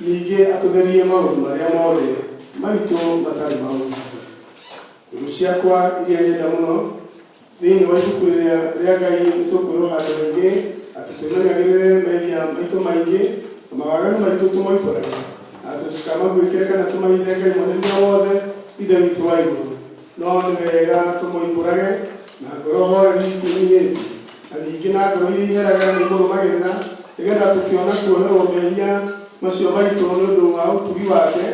Ningĩ atũtherie maũndũ marĩa mothe maitũ matarĩ ma ũthingu. Thũ ciakwa iria nyenda mũno, thĩinĩ wa ibuku rĩrĩa rĩa Ngai nĩ tũkwĩrwo handũ haingĩ atĩ twĩmenyagĩrĩre mehia maitũ maingĩ na mawaganu maitũ tũmoimbũrage, na atĩ tũtikamaguĩkĩre kana tũmahithe Ngai Mwene-Hinya Wothe, Ithe witũ wa igũrũ. No nĩ wega tũmoimbũrage na ngoro horeri ciĩnyihĩtie, na ningĩ na ngoro iria iheraga nĩ imũrũmagĩrĩra, nĩgetha tũkĩona kuoherwo mehia macio maitũ nĩ ũndũ wa ũtugi wake,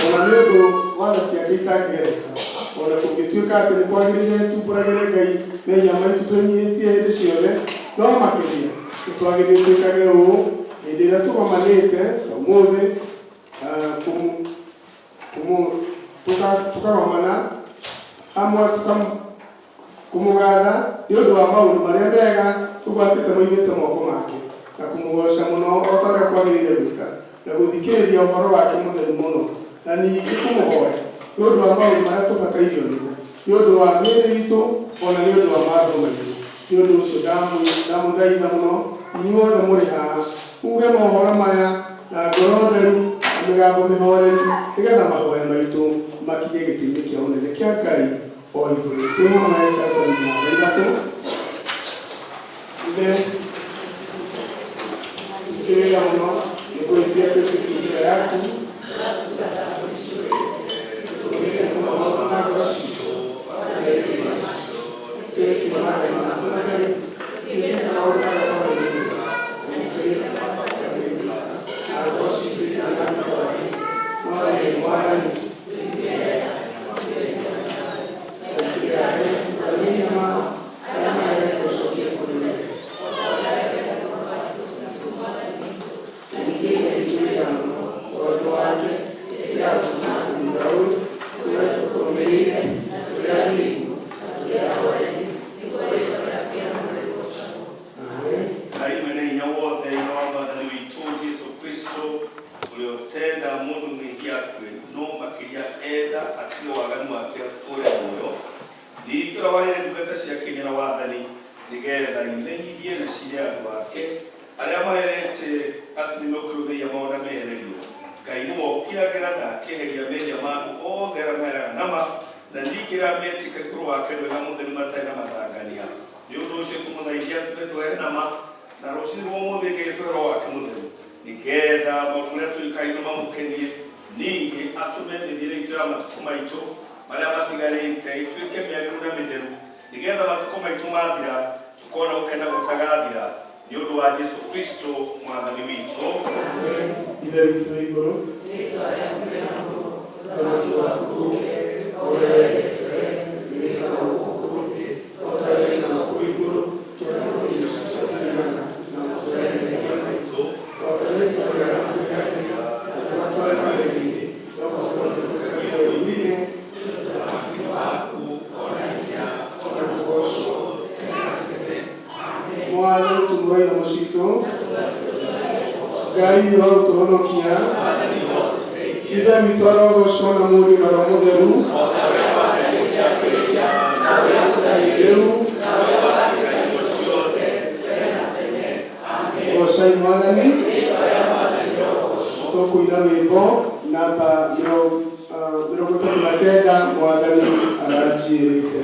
o na nĩ ũndũ wa tha ciake itangĩgereka. O na kũngĩtuĩka atĩ nĩ kwagĩrĩire tumbũragĩre Ngai mehia maitũ twĩnyihĩtie hĩndĩ ciothe, no makĩria nĩ twagĩrĩire twĩkage ũũ hĩndĩ ĩrĩa tũgomanĩte ta ũmũthĩ, tũkagomana hamwe kũmũgatha nĩ ũndũ wa maũndũ marĩa mega tũgwatĩte moimĩte moko make, na kũmũgooca mũno o ta ũrĩa kwagĩrĩire gwĩka, na gũthikĩrĩria ũhoro wake mũtheru mũno, na ningĩ kũmũhoya nĩ ũndũ wa maũndũ marĩa tũbatairio nĩmo, nĩ ũndũ wa mĩĩrĩ itũ, o na nĩ ũndũ wa maroho maitũ. Nĩ ũndũ ũcio ndamũthaitha mũno inyuothe mũrĩ haha, muuge mohoro maya na ngoro theru na mĩgambo mĩhoreru, nĩgetha mahoya maitũ makinye gĩtĩ-inĩ kĩa ũnene kĩa Ngai o igũrũ. Twĩ hamwe karatathi namba ithatũ. Ithe, nĩ wega mũno nĩ kũhĩtia twĩtĩkie njĩra yaku. Tũrũmĩrĩre mũno na ngoro citũ. Twĩkie maathani maku matheru. Twĩke maũndũ marĩa twagĩrĩire. Na ngoro citũ itanamĩka. No rĩrĩ, Mwathani, Ngai mwene hinya wothe, Ithe wa Mwathani witũ Jesu Kristo, ũrĩa ũtenda mũndũ mwĩhia akue, no makĩria enda atige waganu wake atũũre muoyo, ningĩ ũrĩa waheire ndungata ciake hinya na wathani, nĩgeetha imenyithie na ciĩre andũ ake arĩa maherete atĩ nĩmekũrwo mehia mao na mehererio. Ngai nĩwe ũkiragĩra na akeheria mehia ma andũ othe arĩa maheraga na ma, na ningĩ arĩa metĩkagia ũhoro wake mwega mũtheru matarĩ na mathangania. Nĩ ũndũ ũcio tũmũthaithia atũme twehere na ma, na rũcinĩ rwa ũmũthĩ Ngai atũhe Roho wake Mũtheru, nĩgeetha maũndũ marĩa twĩkaga mamũkenie, ningĩ atũme mĩthiĩre itũ ya matukũ maitũ marĩa matigarĩte ĩtuĩke mĩagĩrĩru na mĩtheru, nĩgeetha matukũ maitũ mathira tũkona gũkena gũtagathira, nĩ ũndũ wa Jesu Kristo Mwathani witũ. Ithe witũ wĩ igũrũ, ũthamaki waku ũũke, o ũrĩa wendete wĩkagwo gũkũ thĩ o ta ũrĩa wĩkagwo kũu igũrũ. Tũhe irio cia kũigana na ũtũhe mehia maitũ o ta ũrĩa tũheaga arĩa matwĩhagĩra, na ndũgatware magerio-inĩ, no ũtũhonokie tũkagĩa ũũru-inĩ. Mwathani tumũra iromo citũ, Ngai nĩ wa gũtũhonokia. Ithe witũ arogocwo na Mũriũ na Roho Mũtheru. Rĩu gocai Mwathani. Tũkũina rwĩmbo namba 39, Mwathani aranjĩrĩte.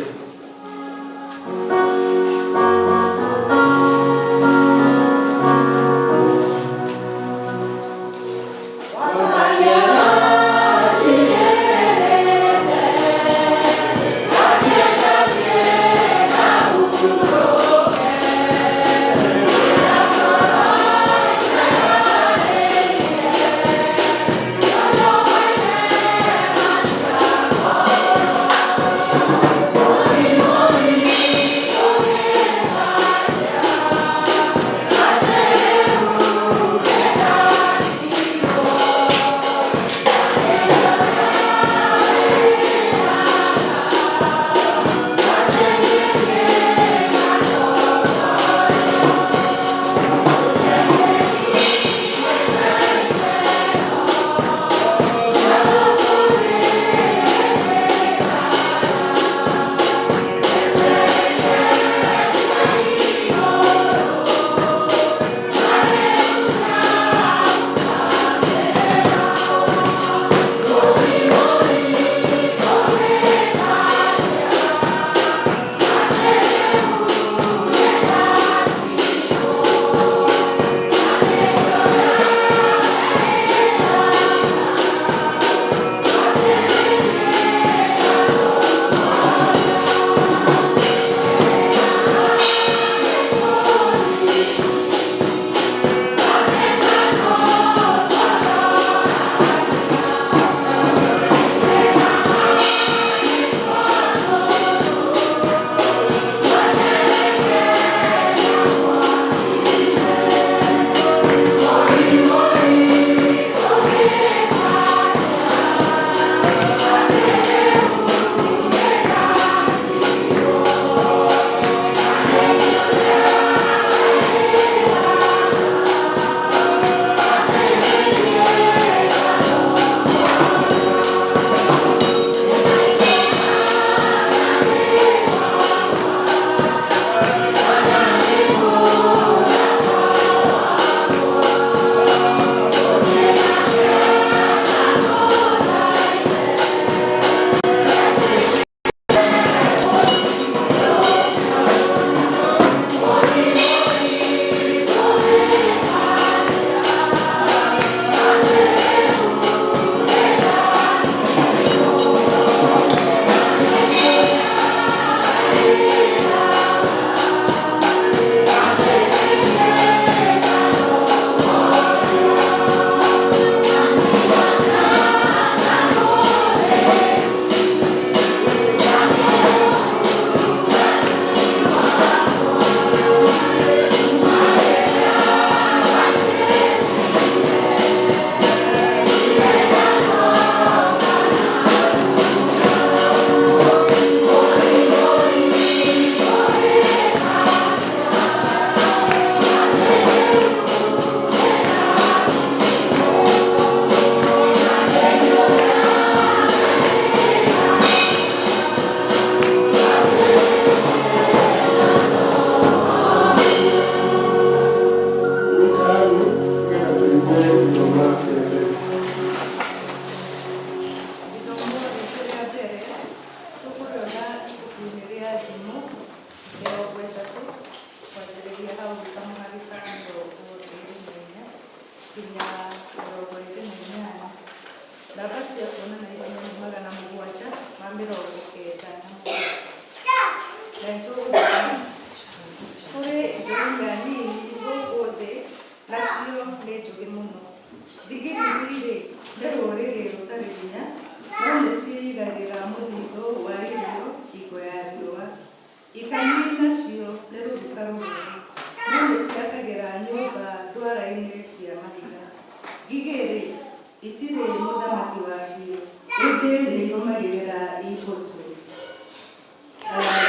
Ĩndĩ nĩirũmagĩrĩra ihũtũ.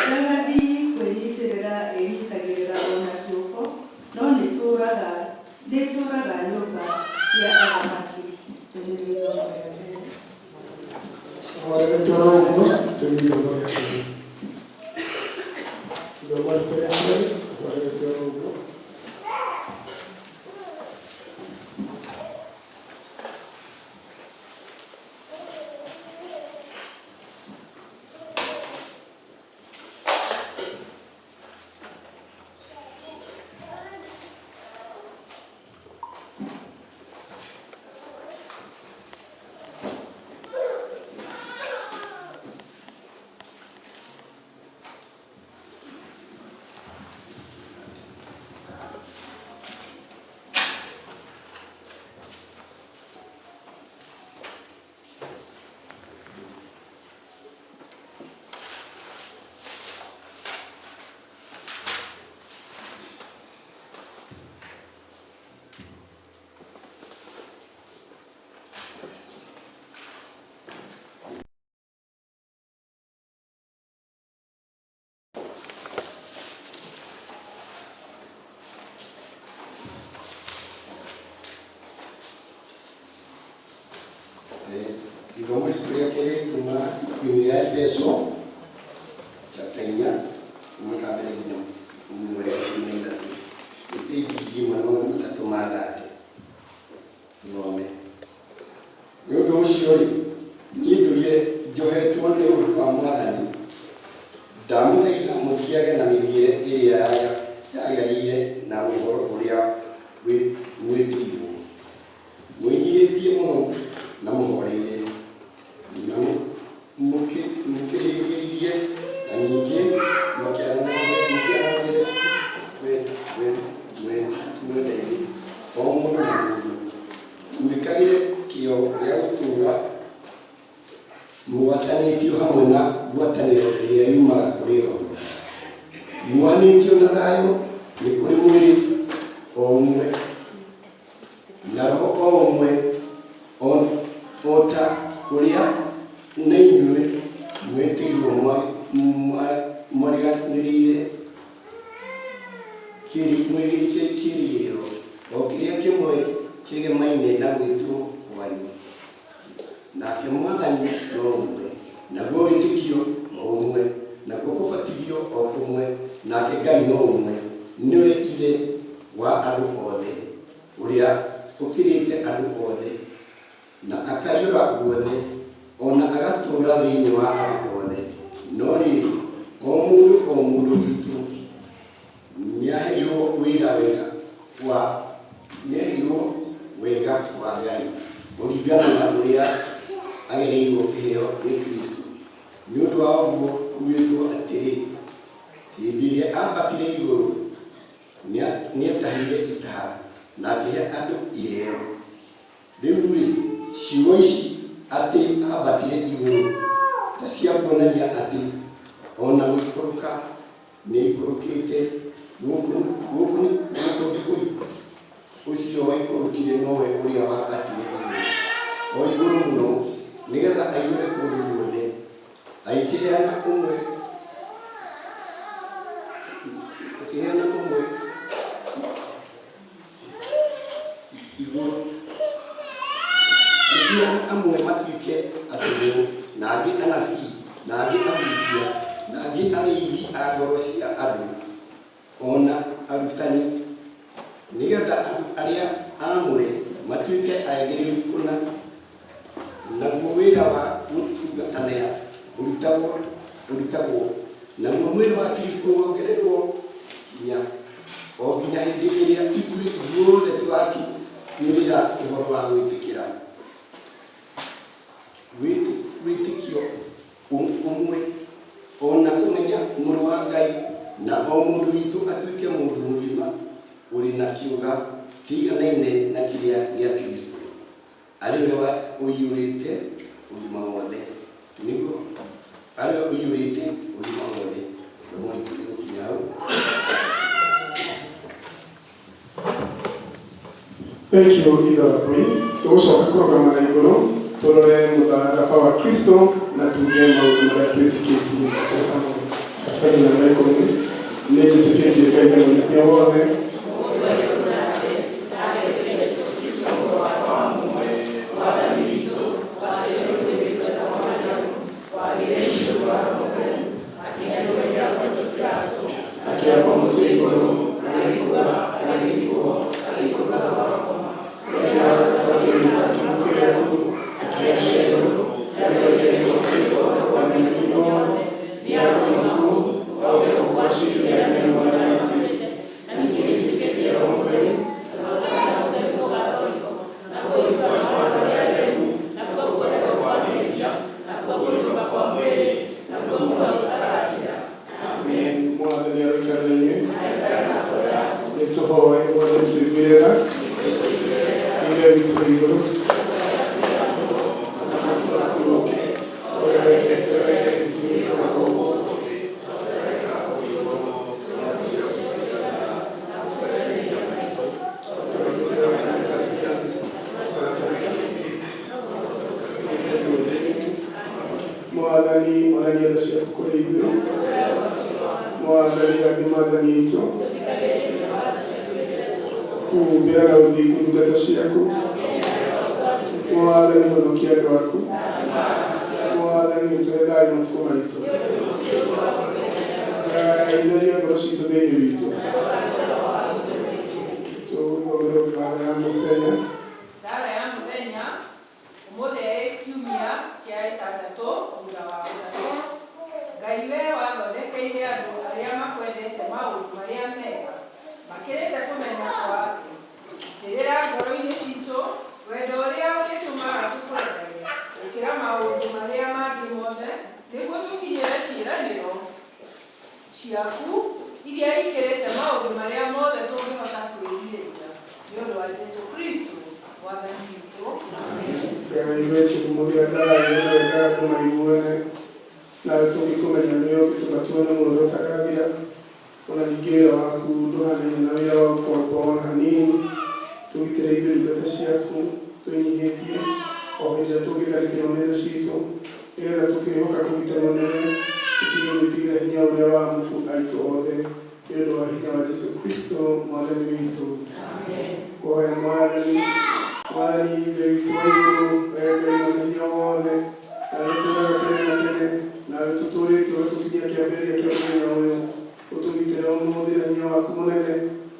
Njagathi kwĩnyitĩrĩra ĩnyitagĩrĩra o na tuoko, no nĩtũraga nĩtũraga nyũmba cia athamaki. Rĩu nĩrĩo ithomo rĩa mbere. Horerete oro ũguo tũigue ithomo rĩa kerĩ. Ithomo ritũ rĩa kerĩ horerete oro ũguo. Ithomo ritũ rĩa kerĩ kuma ibuku-inĩ rĩa Efeso chapter 4 kuma ka mbere nginya mweri wa 13, nĩ page 1330. Thome. Nĩ ũndũ ũcio rĩ, niĩ ndũire njohetwo nĩ ũndũ wa Mwathani, ndamũthaitha mũthiage na mĩthiĩre ĩrĩa yagĩrĩire na ũhoro ũrĩa mwĩtĩirwo, mwĩnyihĩtie mũno na mũhoreire, na mũkirĩrĩirie, na ningĩ mũkĩaranagĩre mwendaine o mũndũ na mũndũ, mwĩkagĩre kĩyo gĩa gũtũũra mũgwatanĩtio hamwe na ngwatanĩro ĩrĩa yumaga kũrĩ Roho, muohanĩtio na thayũ nĩ kũrĩ mwĩrĩ o ũmwe na Roho o ũmwe, o ta ũrĩa na inyuĩ mwetĩirwo mwariganĩrĩire kĩĩrĩgĩrĩro o kĩrĩa kĩmwe kĩgemaine na gwĩtwo kwanyu. Nake Mwathani no ũmwe, naguo wĩtĩkio o ũmwe, nakuo kũbatithio o kũmwe, nake Ngai no ũmwe, nĩwe Ithe wa andũ othe, ũrĩa ũkĩrĩte andũ othe, na akaiyũra guothe, o na agatũũra thĩinĩ wa andũ othe. No rĩrĩ, o mũndũ o mũndũ witũ nĩaheirwo wĩra wega wa nĩaheirwo wega wa Ngai kũringana na ũrĩa agereirwo kĩheo nĩ Kristo. Nĩ ũndũ wa ũguo kuugĩtwo atĩrĩ, hĩndĩ ĩrĩa ambatire igũrũ, nĩatahire itaha, na akĩhe andũ iheo. Rĩu-rĩ, ciugo ici atĩ ambatire igũrũ ta cia kuonania atĩ o na gũikũrũka nĩaikũrũkĩte gũkũ gũkũ gũkũ thĩ kũriku? Ũcio waikũrũkire nowe ũrĩa wambatire igũrũ, o igũrũ mũno, nĩgetha aiyũre kũndũ guothe. Agĩkĩheana ũmwe akĩheana ũmwe igũrũ akĩheana amwe matuĩke atũmwo, na angĩ anabii, na angĩ ahunjia, na angĩ arĩithi a ngoro cia andũ, o na arutani, nĩgetha andũ arĩa aamũre matuĩke agĩrĩru kũna, naguo wĩra wa gũtungatanĩra ũrutagwo ũrutagwo, naguo mwĩrĩ wa Kristo wongererwo hinya, o nginya hĩndĩ ĩrĩa ithuĩ ithuothe tũgakinyĩrĩra ũhoro wa gwĩtĩkĩra wĩtĩkio ũmwe, o na kũmenya Mũrũ wa Ngai, na o mũndũ witũ atuĩke mũndũ mũgima ũrĩ na kĩũga kĩiganaine na kĩrĩa gĩa Kristo, arĩ we ũiyũrĩte ũgima wothe, nĩguo arĩ we ũiyũrĩte ũgima wothe. Ithomo ritũ rĩgũkinya hau. Thank you, Ithe wa Mbui. Tũgũcoka kũrũgama na igũrũ. Tũrore mũtharaba wa Kristo na tuge maũndũ marĩa twĩtĩkĩtie tũrĩ hamwe. Karatathi namba 10, nĩ njĩtĩkĩtie Ngai Mwene Hinya Wothe, akĩamba mũtĩ igũrũ, agĩkua, agĩthikwo, agĩikũrũka mũthenya wa gatatũ akĩriũka akiuma kũrĩa akuũ, akĩhaica igũrũ, na rĩu aikarĩte guoko kwa Mwene Hinya Wothe. Nĩakoima kũu oke gũgacirithia arĩa me muoyo na arĩa makuĩte. Na ningĩ nĩnjĩtĩkĩtie Roho Mũtheru, Amen. Mwathani aroikara na inyuĩ. Nĩtũhoe. Mwathani tũiguĩre tha. Ithe witũ wĩ igũrũ, ũthamaki waku ũũke, ũrĩa wendete wee wĩkagwo gũkũ thĩ. Mwathani onania tha ciaku kũrĩ ithuĩ. Mwathani rathima athani aitũ, humbĩra na ũthingu ndungata ciaku. Mwathani honokia andũ aku. Mwathani ũtũhe thayũ matukũ maitũ. Ngai theria ngoro citũ thĩinĩ witũ. Tũgũthomerwo thara ya mũthenya. Thara ya mũthenya ũmũthĩ ĩ kiumia kĩa ĩtandatũ thutha wa ũtatũ. Ngai we wathondekeire andũ arĩa makwendete maũndũ marĩa mega makĩrĩte kũmenya kwa andũ. Itĩrĩra ngoro-inĩ citũ wendo ũrĩa ũrĩtũmaga tũkwendage gũkĩra maũndũ marĩa mangĩ mothe, nĩguo tũkinyĩre ciĩranĩro ciaku iria ikĩrĩte maũndũ marĩa mothe tũngĩhota kwĩrirĩria. Nĩ ũndũ wa Jesu Kristo Mwathani witũ. Amen. Ngai we kĩhumo gĩa thayũ na wendaga andũ maiguane nawe, tũngĩkũmenya nĩwe ũngĩtũma tuone muoyo ũtagathira. Ona ningĩ wĩra waku ndũhanaine na wĩra wa ũkombo ona hanini. Tũgitĩre ithuĩ ndungata ciaku twĩnyihĩtie o hĩndĩ ĩrĩa tũngĩtharĩkĩrwo nĩ thũ citũ, nĩgetha tũkĩhoka kũgitĩrwo nĩwe tũtige gwĩtigĩra hinya ũrĩa wa amuku aitũ othe, nĩ ũndũ wa hinya wa Jesu Kristo Mwathani witũ. Kũhoya Mwathani. Mwathani Ithe witũ wa igũrũ, wee Ngai mwene hinya wothe, nawe ũtũũraga tene na tene, nawe tũtũũrĩtie ũgatũkinyia kĩambĩrĩria kĩa mũthenya ũyũ, ũtũgitĩre ũmũthĩ na hinya waku mũnene,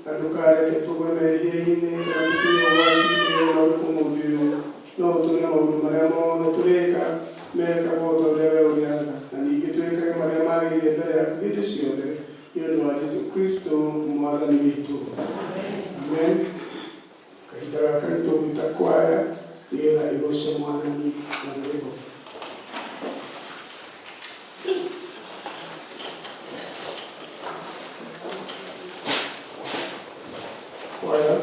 na ndũkareke tũgwe mehia-inĩ kana tũkinye ũgwati-inĩ ona ũrĩkũ ũmũthĩ ũyũ, no ũtũme maũndũ marĩa mothe tũrĩka mekagwo o ta ũrĩa we ũrĩatha, na ningĩ twĩkage marĩa magĩrĩire mbere yaku hĩndĩ ciothe, nĩ ũndũ wa Jesu Kristo Mwathani witũ. Amen. Kahinda gaka nĩ tũgwĩta kwaya nĩgetha ĩgoce Mwathani na rwĩmbo. Kwaya.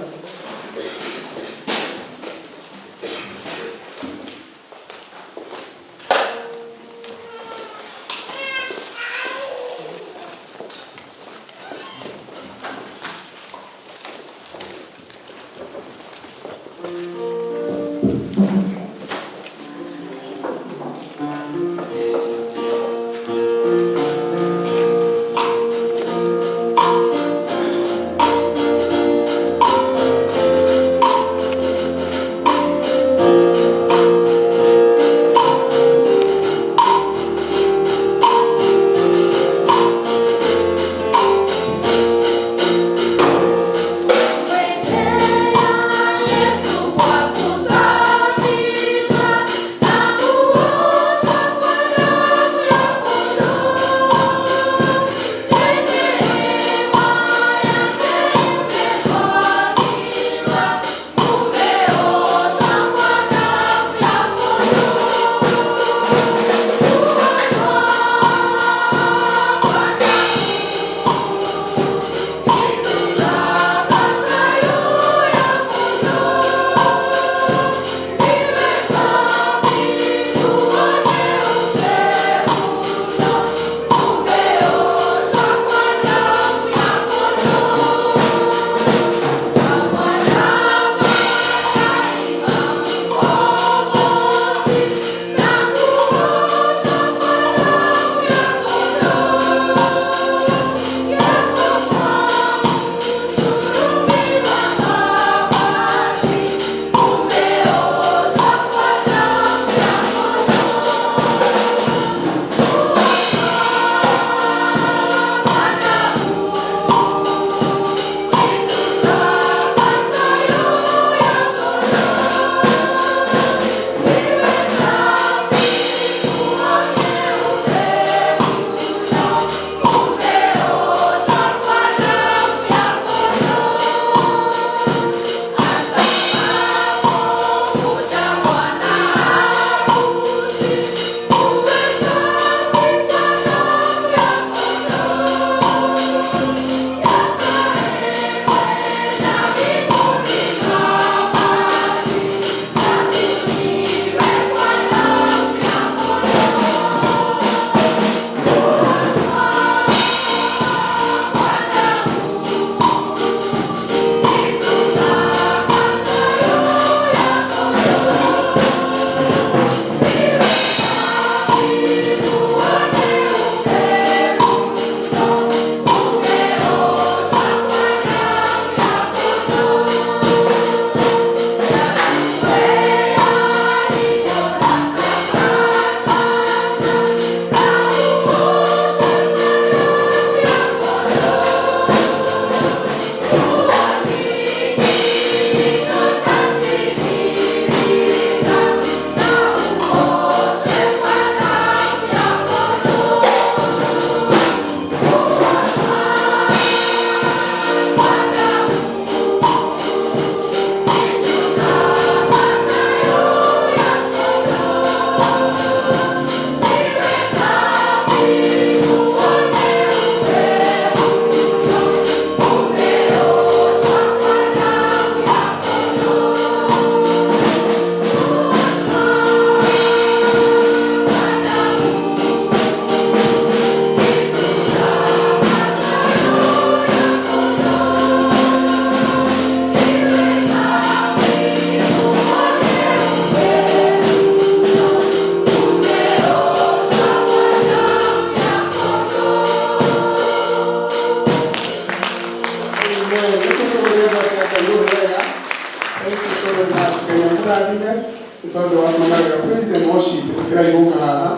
gũka haha.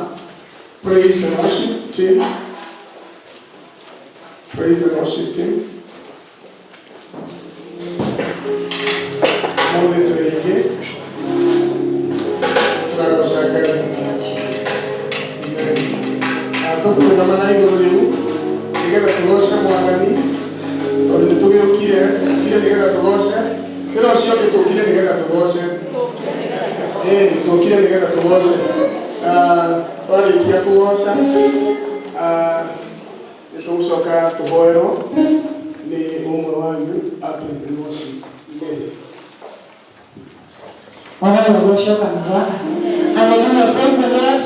Praise and worship team, praise and worship team, mothe tũrĩ aingĩ tũragoca Ngai. Amen. Tũkũrũgama na igũrũ rĩu nĩgetha tũgoce Mwathani, tondũ nĩ tũgĩũkire tũkire nĩgetha tũgoce. Wĩra ũcio ũngĩ, tũkire nĩgetha tũgoce. Ĩĩ, tũkire nĩgetha tũgoce. Twarĩkia kũgoca, nĩ tũgũcoka tũhoerwo nĩ ũmwe wanyu a praise and worship, Mary. Mwathani agocwo kanitha. Hallelujah, praise the Lord.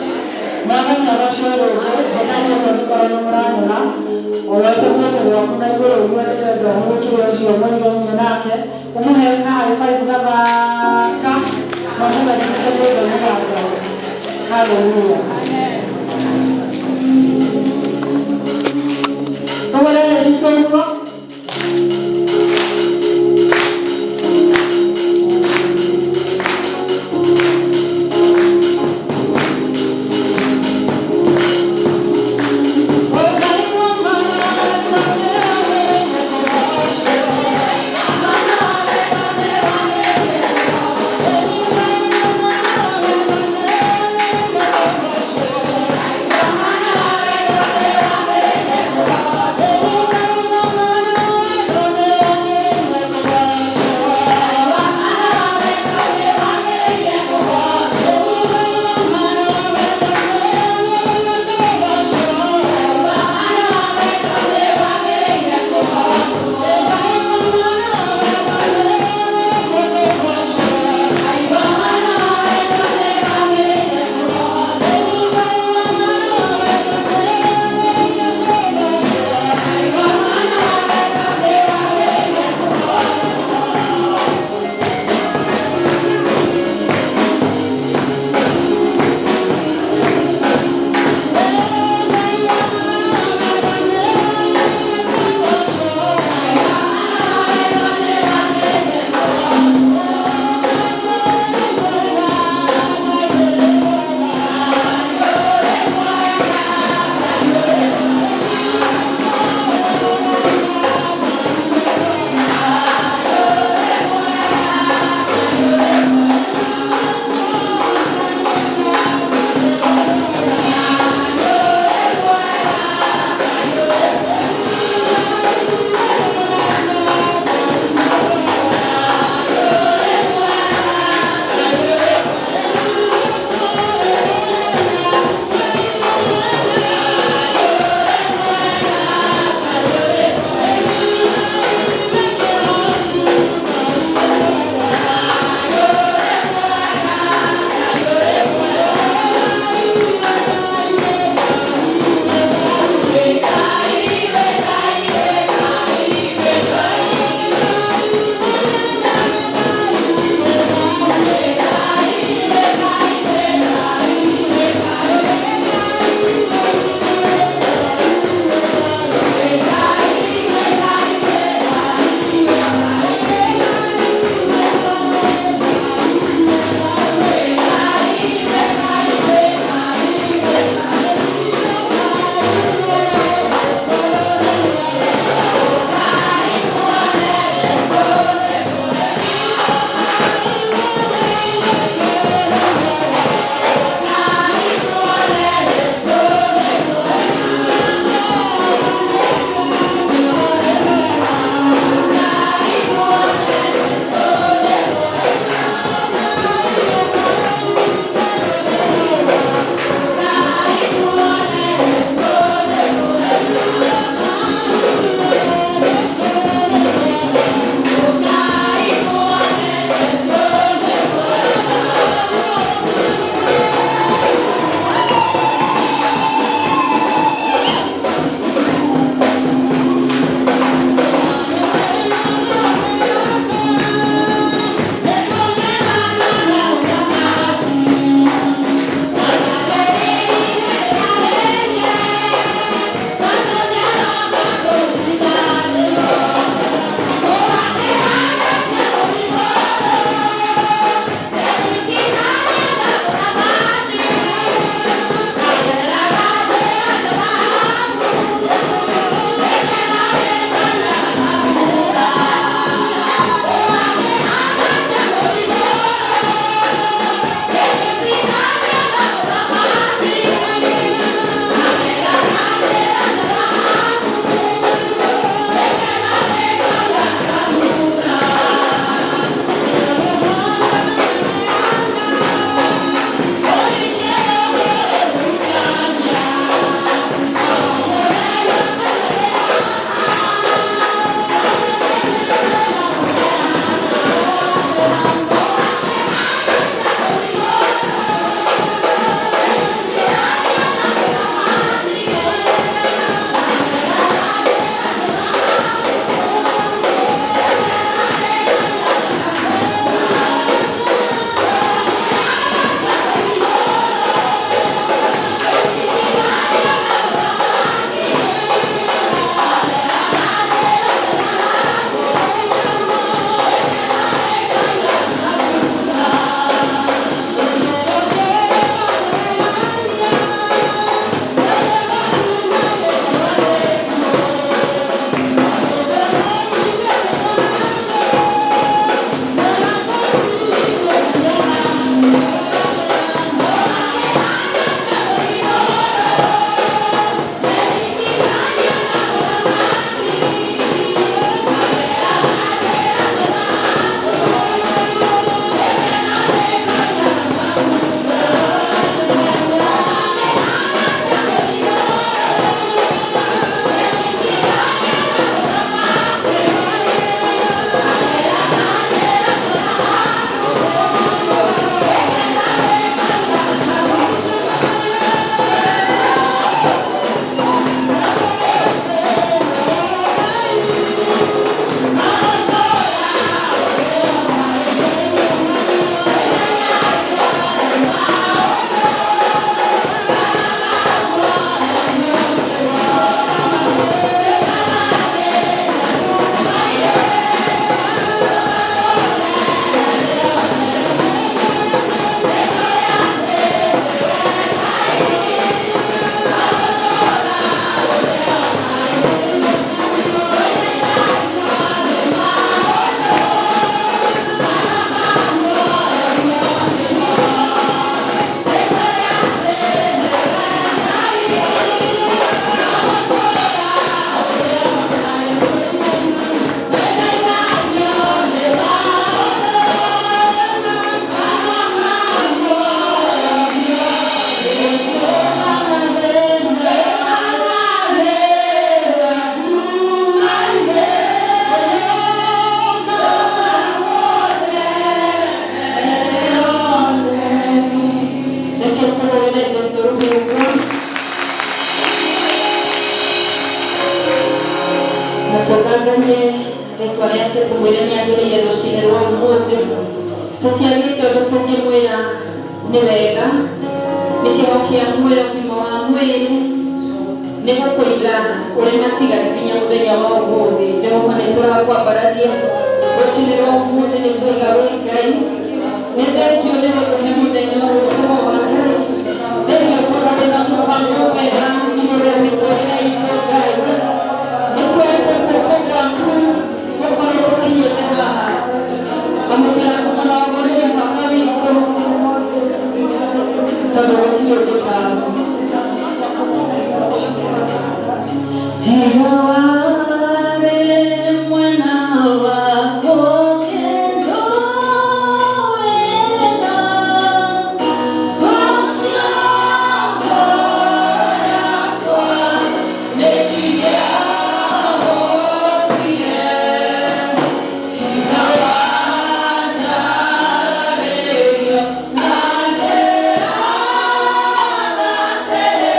Mwathani agocwo rĩngĩ. Njĩtani ũguo ngĩkorwo nĩ mũranyona. Ũroete guoko gwaku na igũrũ ũguo, ndĩrenda ũhũrũkĩre ũcio mũrigainie nake, ũmũhe ka high five gathaka na ũmũbarigice nĩ ũndũ mũthaka. Hallelujah. Tũgũre citũ ũguo. Rwĩmbo. Na tũgathanie rĩtwa rĩake, tũmwĩre nĩ agĩrĩire rũcinĩ rwa ũmũthĩ. Tũtiagĩte ũndũ tũngĩmwĩra nĩ wega, nĩ kĩho kĩa muoyo, ũgima wa mwĩrĩ, nĩ gũkũiga ũrĩ matigari nginya mũthenya wa ũmũthĩ. Jehova, nĩ tũrakwambararia rũcinĩ rwa ũmũthĩ, nĩ twaiga wĩ Ngai. Nĩ thengio nĩ gũtũhe mũthenya ũyũ, Jehova Ngai. Thengio tondũ wĩna mũbango wega igũrũ rĩa mĩtũrĩre itũ, Ngai. Nĩ kuoete guoko gwaku gũkorwo gũkinyĩte haha. Amũkĩra mũhoro wa ũcio, Baba witũ, tondũ gũtirĩ ũngĩ tawe. Tiga warĩ mwena wakwa kendo wena Gũciangoro yakwa nĩcingĩahotire. Tiga wanjaragĩria na njĩra gatene.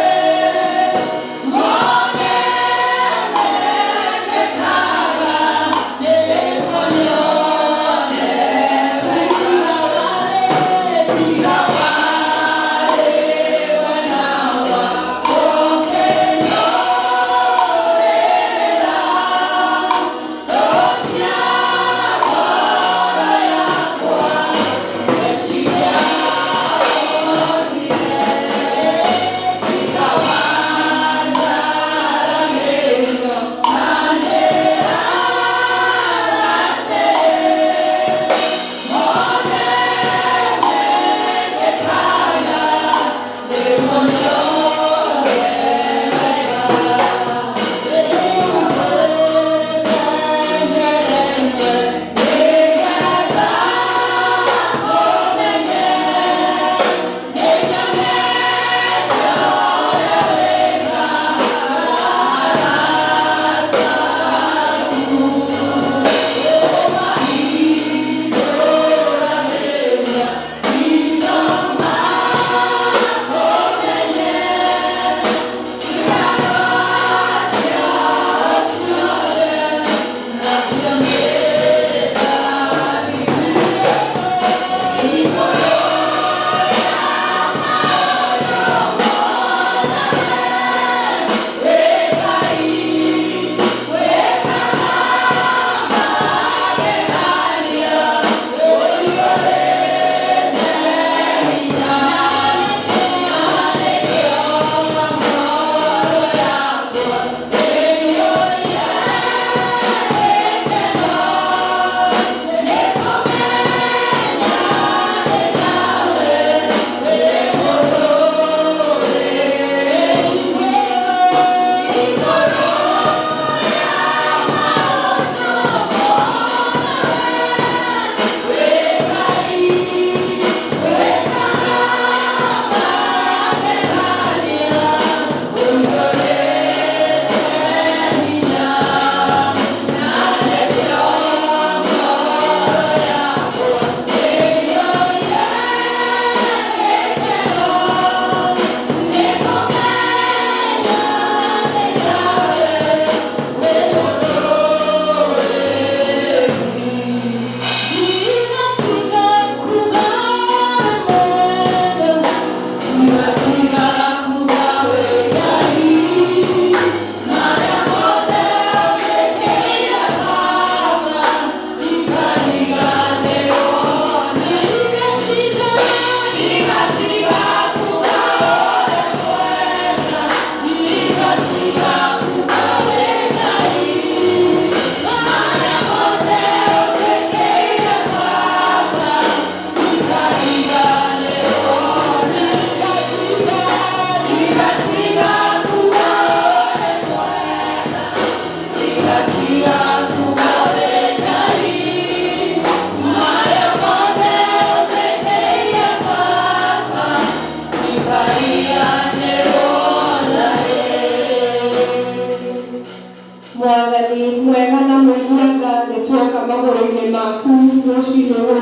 Mwathani mwega na mũiguaga, nĩ tuoka magũrũ-inĩ maku rũcinĩ rũrũ,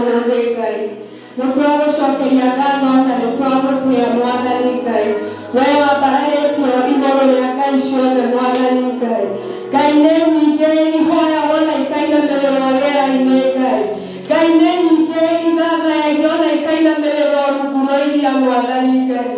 Ngai. Nĩ twagũcokeria ngatho na nĩ twagũtĩa, Mwathani Ngai. We wambararĩtio igũrũ rĩa ngai ciothe Mwathani Ngai. Ngai nĩ nyingĩ ihoyagwo na ikainamĩrĩrwo rĩera-inĩ Ngai. Ngai nĩ nyingĩ ithathayagio na ikainamĩrĩrwo rungu rwa iria Mwathani Ngai.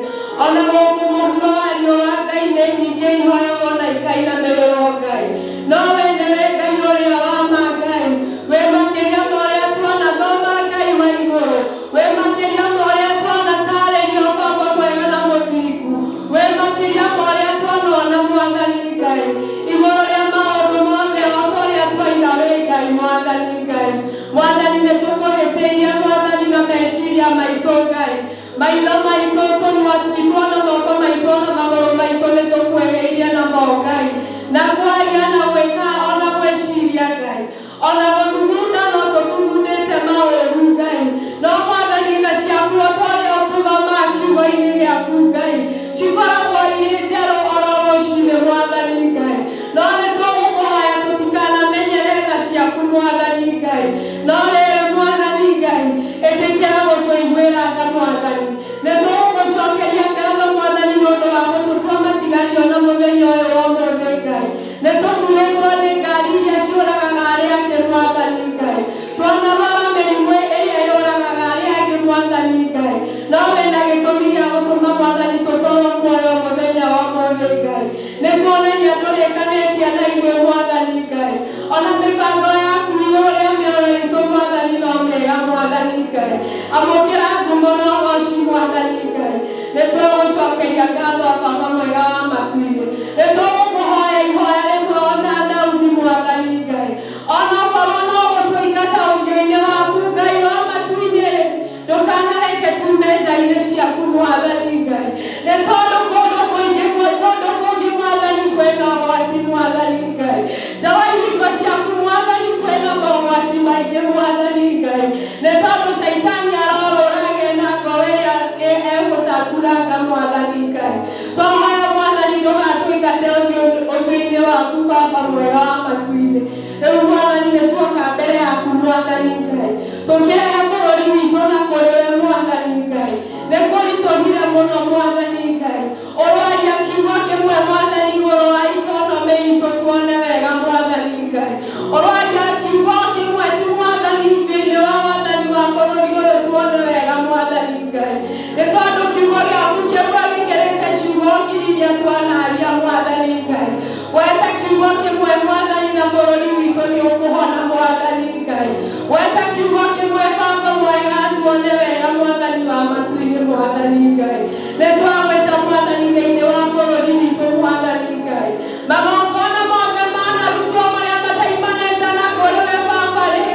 Ona gũkũ mũhuro wa riũa Ngai nĩ nyingĩ ihoyagwo na ikainamĩrĩrwo Ngai. No we nĩwe Ngai ũrĩa wa ma Ngai. Wĩ makĩria ma ũrĩa twanathoma Ngai wa igũrũ. Wĩ makĩria ma ũrĩa twanatarĩrio Baba mwega na mũthingu. Wĩ makĩria ma ũrĩa twanona Mwathani Ngai. Igũrũ rĩa maũndũ mothe o ta ũrĩa twoiga wĩ Ngai Mwathani Ngai. Mwathani nĩ tũkũhĩtĩirie Mwathani na meciria maitũ Ngai. Maitho maitũ, tũnua twitũ ona moko maitũ ona magũrũ maitũ nĩ tũkweheirie namo Ngai. Na kwaria na gwĩka ona gwĩciria Ngai. Ona gũthugunda no tũthugundĩte maũru Ngai. No Mwathani tha ciaku o ta ũrĩa ũtũthomaga kiugo-inĩ gĩaku Ngai, cikoragwo irĩ njerũ oro rũcinĩ Mwathani Ngai. No nĩ tũgũkũhoya tũtikanamenyere tha ciaku Mwathani Ngai. No rĩrĩ Mwathani Ngai, ĩtĩkĩra gũtũiguĩra tha Mwathani. Nĩ tũgũgũcokeria ngatho Mwathani nĩ ũndũ wa gũtũtua matigario na mũthenya ũyũ wa ũmũthĩ Ngai. Nĩ tũkuĩtwo nĩ ngari iria ciũragaga arĩa angĩ Mwathani Ngai. Twanarwara mĩrimũ ĩrĩa yũragaga arĩa angĩ Mwathani Ngai. No wĩna gĩtũmi gĩa gũtũma Mwathani tũkorwo muoyo mũthenya wa ũmũthĩ Ngai. Nĩ kuonania ndũrĩkanĩtie na ithuĩ Mwathani Ngai. Ona mĩbango yaku igũrũ rĩa mĩoyo itũ Mwathani no mĩega Mwathani Ngai. Amũkĩra ngumo na ũgoci Mwathani Ngai. Nĩ tũgũcokeria ngatho Baba mwega wa matu-inĩ. Nĩ tũgũkũhoya ihoya rĩmwe o ta Daudi Mwathani Ngai. Ona okorwo no gũtũingata ũthiũ-inĩ waku Ngai wa matu-inĩ, ndũkanareke tume nja-inĩ ciaku Mwathani Ngai. Nĩ tondũ kũndũ kũingĩ kũndũ kũngĩ Mwathani kwĩna ũgwati Mwathani Ngai. Nja wa ihingo ciaku Mwathani kwĩna mogwati maingĩ Mwathani Ngai. Nĩ tondũ caitani arorũrage na ngoro ĩrĩa egũtanguranga Mwathani Ngai. Twahoya Mwathani ndũgatũingate ũthiũ-inĩ waku Baba mwega wa matu-inĩ. Rĩu Mwathani nĩ tuoka mbere yaku Mwathani Ngai. Tũkĩrehe bũrũri witũ na kũrĩ we Mwathani Ngai. Nĩ kũritũhire mũno Mwathani Ngai. Ũroaria kiugo kĩmwe Mwathani igũrũ wa ikonomĩ itũ tuone wega Mwathani Ngai. Ũroaria kiugo kĩmwe tu Mwathani thĩinĩ wa wathani wa bũrũri ũyũ tuone wega Mwathani Ngai. Nĩ tondũ kiugo gĩaku kĩmwe gĩkĩrĩte ciugo ngiri iria twanaria Mwathani Ngai. Weta kiugo kĩmwe Mwathani na bũrũri witũ nĩ ũkũhona Mwathani Ngai. Weta kiugo kĩmwe Baba mwega tuone wega Mwathani wa matu-inĩ Mwathani Ngai. Nĩ twagwĩta Mwathani thĩinĩ wa bũrũri witũ Mwathani Ngai. Magongona mothe manarutwo marĩa mataimanĩte na kũrĩ we Baba rĩ,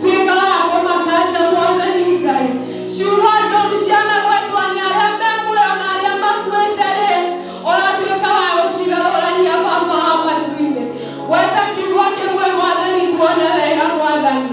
tuĩka wa kũmakanja Mwathani Ngai. Ciugo njũru cianagwetwo nĩ arĩa me muoyo na arĩa makuĩte rĩ, ũratuĩka wa gũcigarũrania Baba wa matu-inĩ. Gweta kiugo kĩmwe Mwathani tuone wega Mwathani.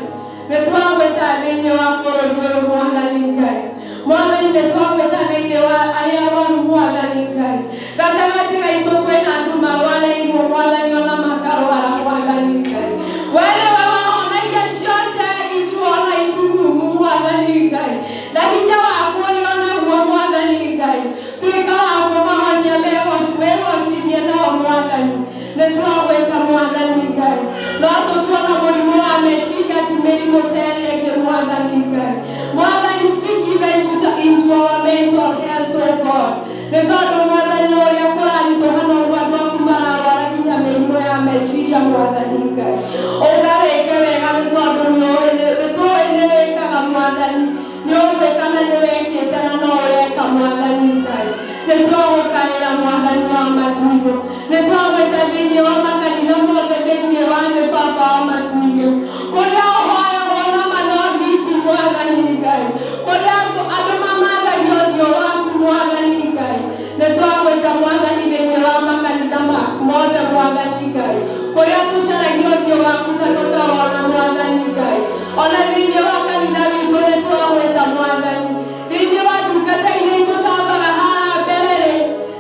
Nĩ twagwĩta thĩinĩ wa bũrũri ũyũ Mwathani Ngai. Mwathani nĩ twagwĩta thĩinĩ wa arĩa arwaru Mwathani Ngai. Gatagatĩ gaitũ kwĩna andũ marwarĩirwo Mwathani ona makarwara Mwathani Ngai. We nĩwe wahonagia cionje ithuĩ ona itumumu Mwathani Ngai. Na hinya waku ũrĩ o naguo Mwathani Ngai. Tuĩka wa kũmahonia wĩgocithie nao Mwathani. Nĩ twagwĩta Mwathani Ngai. No tũtuona mũrimũ wa meciria ti mĩrimũ ta ĩrĩa ĩngĩ Mwathani Ngai. Mwathani speak even into our mental health, oh God. Nĩ tondũ Mwathani ũrĩa kũraritũha noguo andũ aku mararwara nginya mĩrimũ ya meciria Mwathani Ngai. Ũgawĩke wega nĩ tondũ nĩ tũĩ nĩ wĩkaga Mwathani. Nĩ ũgwĩka na nĩ wĩkĩte na no ũreka Mwathani Ngai. Nĩ twagũkaĩra Mwathani wa matu-inĩ. Nĩ twagwĩta thĩinĩ wa makanitha mothe thĩinĩ wa thĩ Baba wa matu-inĩ. Kũrĩa ũhoyagwo na manothingu Mwathani Ngai. Kũrĩa andũ mamathagia ũthiũ waku Mwathani Ngai. Nĩ twagwĩta Mwathani thĩinĩ wa makanitha mothe Mwathani Ngai. Kũrĩa tũcaragia ũthiũ waku na tũkawona Mwathani Ngai. Ona thĩinĩ wa kanitha witũ nĩ twagwĩta Mwathani. Thĩinĩ wa ndungata iria itũcambaga haha mbere rĩ,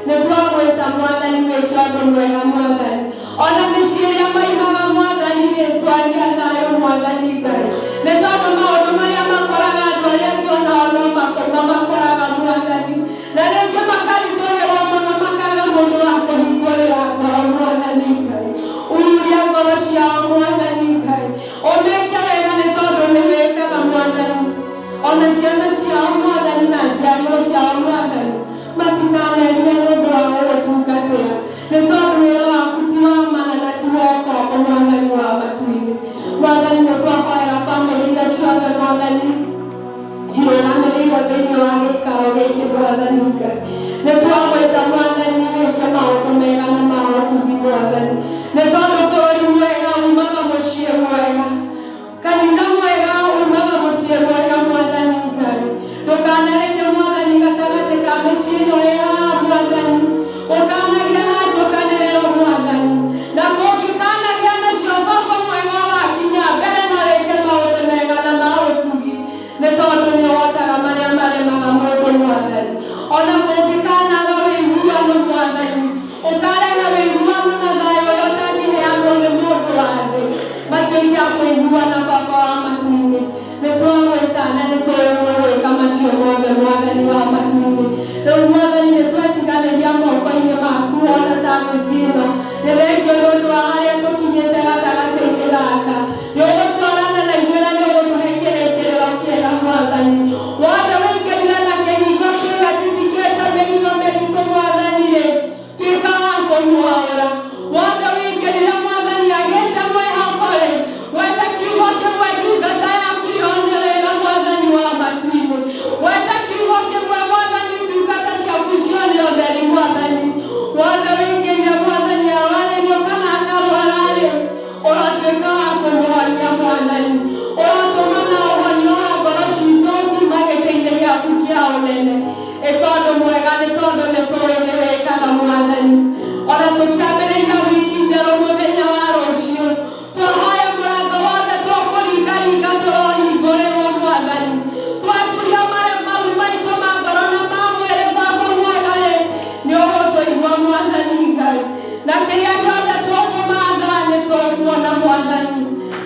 nĩ twagwĩta Mwathani wĩke ũndũ mwega Mwathani. Ona mĩciĩ ĩrĩa maimaga Mwathani rĩ, twaria thayũ Mwathani Ngai. Nĩ tondũ maũndũ marĩa makoraga andũ arĩa angĩ onao no makoraga Mwathani. Na rĩngĩ makaritũhĩrwo mũno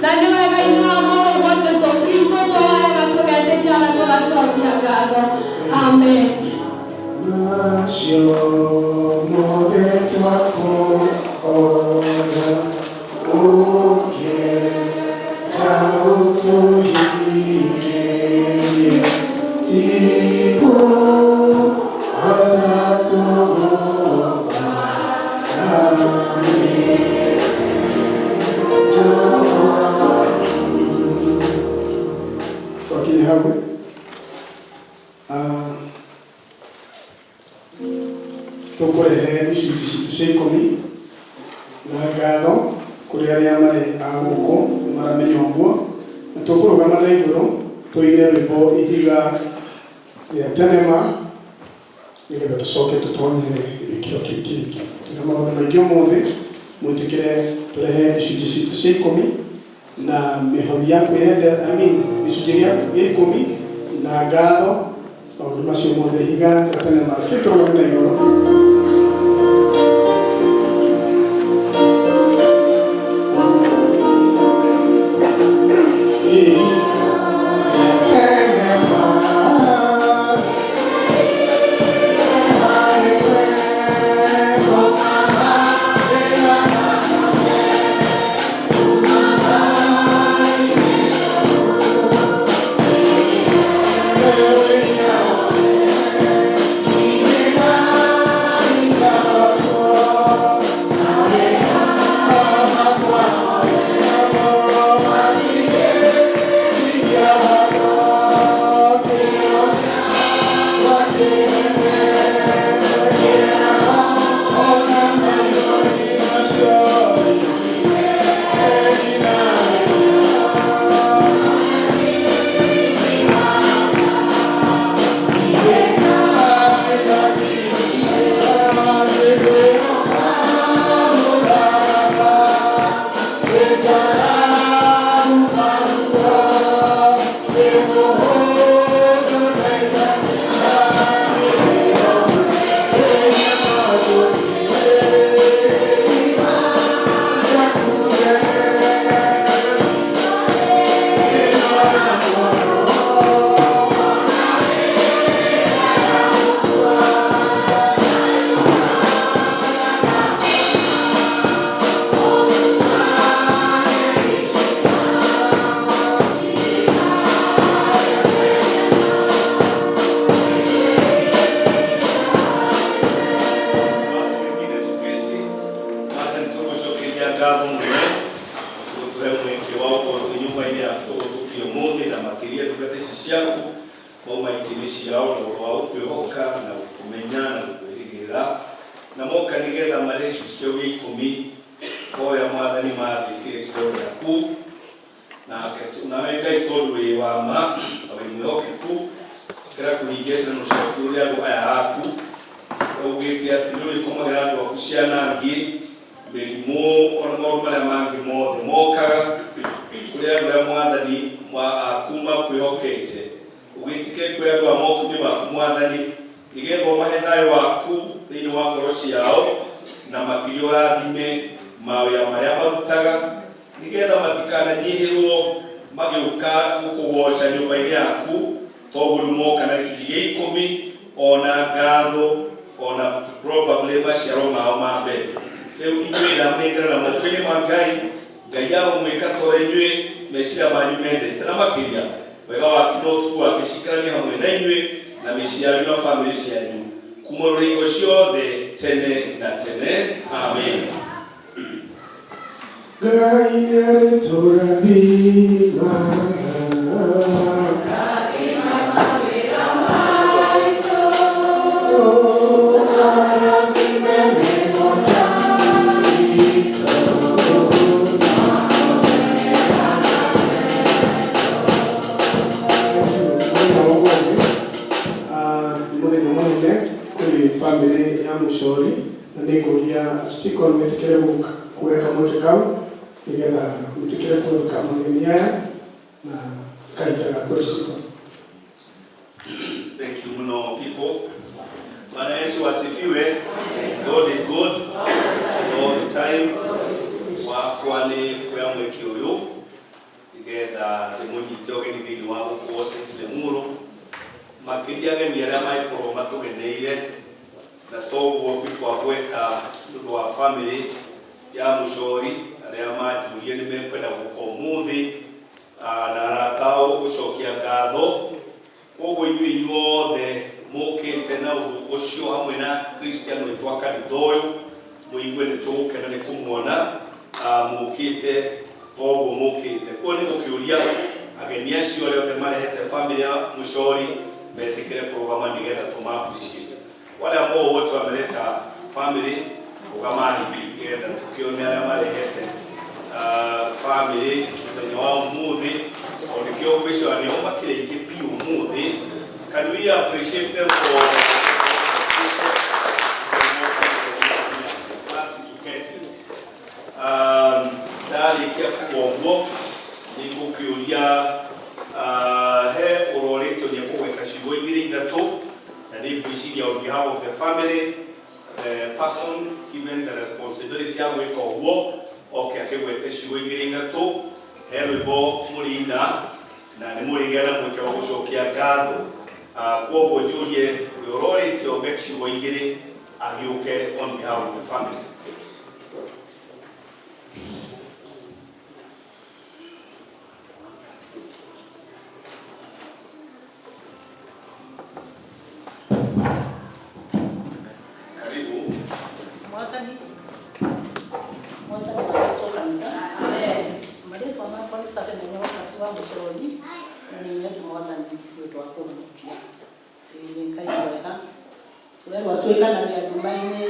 Na nĩ wega-inĩ wa Mũrũguo Jesũ Kristo tũhoyaga tũgetĩkia na tũgacokia ngatho. Amen. Macio mothe twakũhoya ũkĩenda ũtũhingĩrie tiguo wega tũgũka. Amen. Twakinya hau. Ah, tũkũrehe icunjĩ citũ cia ikũmi na ngatho kũrĩ arĩa marĩ a gũkũ maramenya ũguo na tũkũrũgama na igũrũ tũine rwĩmbo ihiga rĩa tenema nĩgetha tũcoke tũtonyere gĩkĩro kĩu kĩngĩ. Twĩna maũndũ maingĩ ũmũthĩ, mwĩtĩkĩre tũrehe icunjĩ citũ cia ikũmi na mĩhothi ya kwĩyendera, I mean, gĩcunjĩ gĩa ikũmi na ngatho, maũndũ macio mothe ihiga rĩa tenema. Reke tũrũgame na igũrũ. Basi wengine tuketi. Mwathani tũgũcokeria ngatho mũno gũtũhe mweke wa gũkorwo twĩ nyũmba-inĩ yaku tũgũtũkia ũmũthĩ na makĩria ndungata ici ciaku mauma itĩnĩ ciao na ũhoro wa gũkwĩhoka na gũkũmenya na gũkwĩrĩgĩrĩra na moka nĩgetha marĩhe gĩcunjĩ kĩao gĩa ikũmi ũrĩa Mwathani mathĩkĩre kiugo gĩaku nake nawe Ngai tondũ wĩ wa ma na wĩ mwĩhokeku tikĩra kũhingia ciĩranĩro ciaku ũrĩa andũ aya aku ugĩte atĩ nĩ ũrĩkomagĩra andũ aku ciana ngĩ mĩrimũ ona maũndũ marĩa mangĩ mothe mokaga kũrĩ andũ arĩa Mwathani aku makwĩhokete ũgĩtĩkĩre kwĩ andũ a moko-inĩ maku Mwathani nĩgetha ũmahe thayũ waku thĩinĩ wa ngoro ciao na makĩria ũrathime mawĩra marĩa marutaga nĩgetha matikananyihĩrwo magĩũka gũkũgoca nyũmba-inĩ yaku toguo rĩu moka na gĩcunjĩ gĩa ikũmi ona ngatho ona probably maciaro mao ma mbere. Rĩu inyuĩ ndamũnengera moko-inĩ ma Ngai. Ngai aromwĩka ta ũrĩa inyuĩ meciria manyu mendete na makĩria wega wake na ũtugu wake cikaranie hamwe na inyuĩ na mĩciĩ yanyu na bamĩrĩ cianyu kuma rũrĩingo ciothe tene na tene. Amen. Ngai nĩarĩtũrathimaga. Oh, arathime mĩgũnda itũ. Thank you. Mũthenya wa ũmũthĩ, ah, nĩ mũthenya mũnene kũrĩ bamĩrĩ ya Mũcori na nĩ ngũria Stikon metĩkĩre gũka kuoya kamweke kau nĩgetha wĩtĩkĩre kũruka mageni aya na kahinda gaku Stikon. Thank you muno people. Bwana Yesu asifiwe. God is good all the time. Wakwa nĩ kuoya mweke ũyũ Nĩgetha ndĩmũnyite ũgeni thĩinĩ wa gũkũ All Limuru, makĩria ageni arĩa mangĩkorwo matũgeneire, na toguo ngwagweta nĩ ũndũ wa family ya Mucori arĩa manjũrie nĩ mekwenda gũka ũmũthĩ, na arata ao gũcokia ngatho. Koguo inyuĩ inyuothe mũkĩte na ũndũ ũcio hamwe na Christian witũ wa kanitha ũyũ, mũigue nĩ tũgũkena nĩ kũmuona mũkĩte toguo mũkĩte. Koguo nĩ gũkĩũria ageni acio arĩa othe marehete family ya Mucori metĩkĩre kũrũgama nĩgetha tũma appreciate. Wale ambao wote wameleta family, rũgamai nĩgetha tũkĩone arĩa marehete family mũthenya wa ũmũthĩ, o nĩkĩo ngwĩciria nĩo makĩrĩ aingĩ biũ ũmũthĩ. Can we appreciate them for basi tuketi. Ndarĩkia kuga ũguo, nĩ ngũkĩũria he ũrorĩtio nĩ ekũgweta ciugo igĩrĩ ithatũ, na nĩ ngwĩciria on behalf of the family, the person given the responsibility ya gwĩka ũguo oke akĩgwete ciugo igĩrĩ ithatũ. He rwĩmbo mũrĩina na nĩ mũrĩgĩa na mweke wa gũcokia ngatho. Kwoguo njũrie ũrĩa ũrorĩtio oge ciugo igĩrĩ agĩũke on behalf of the family. Karibu. Mwathani, Mwathani agocwo kanitha. Marĩtwa makwa nĩ Sabina Nyoka wa Mũcori, na nĩ nyende Mwathani nĩ ũndũ wa kũhonokia. Ĩĩ nĩ Ngai mwega. Werwo atuĩkanagĩria nduma-inĩ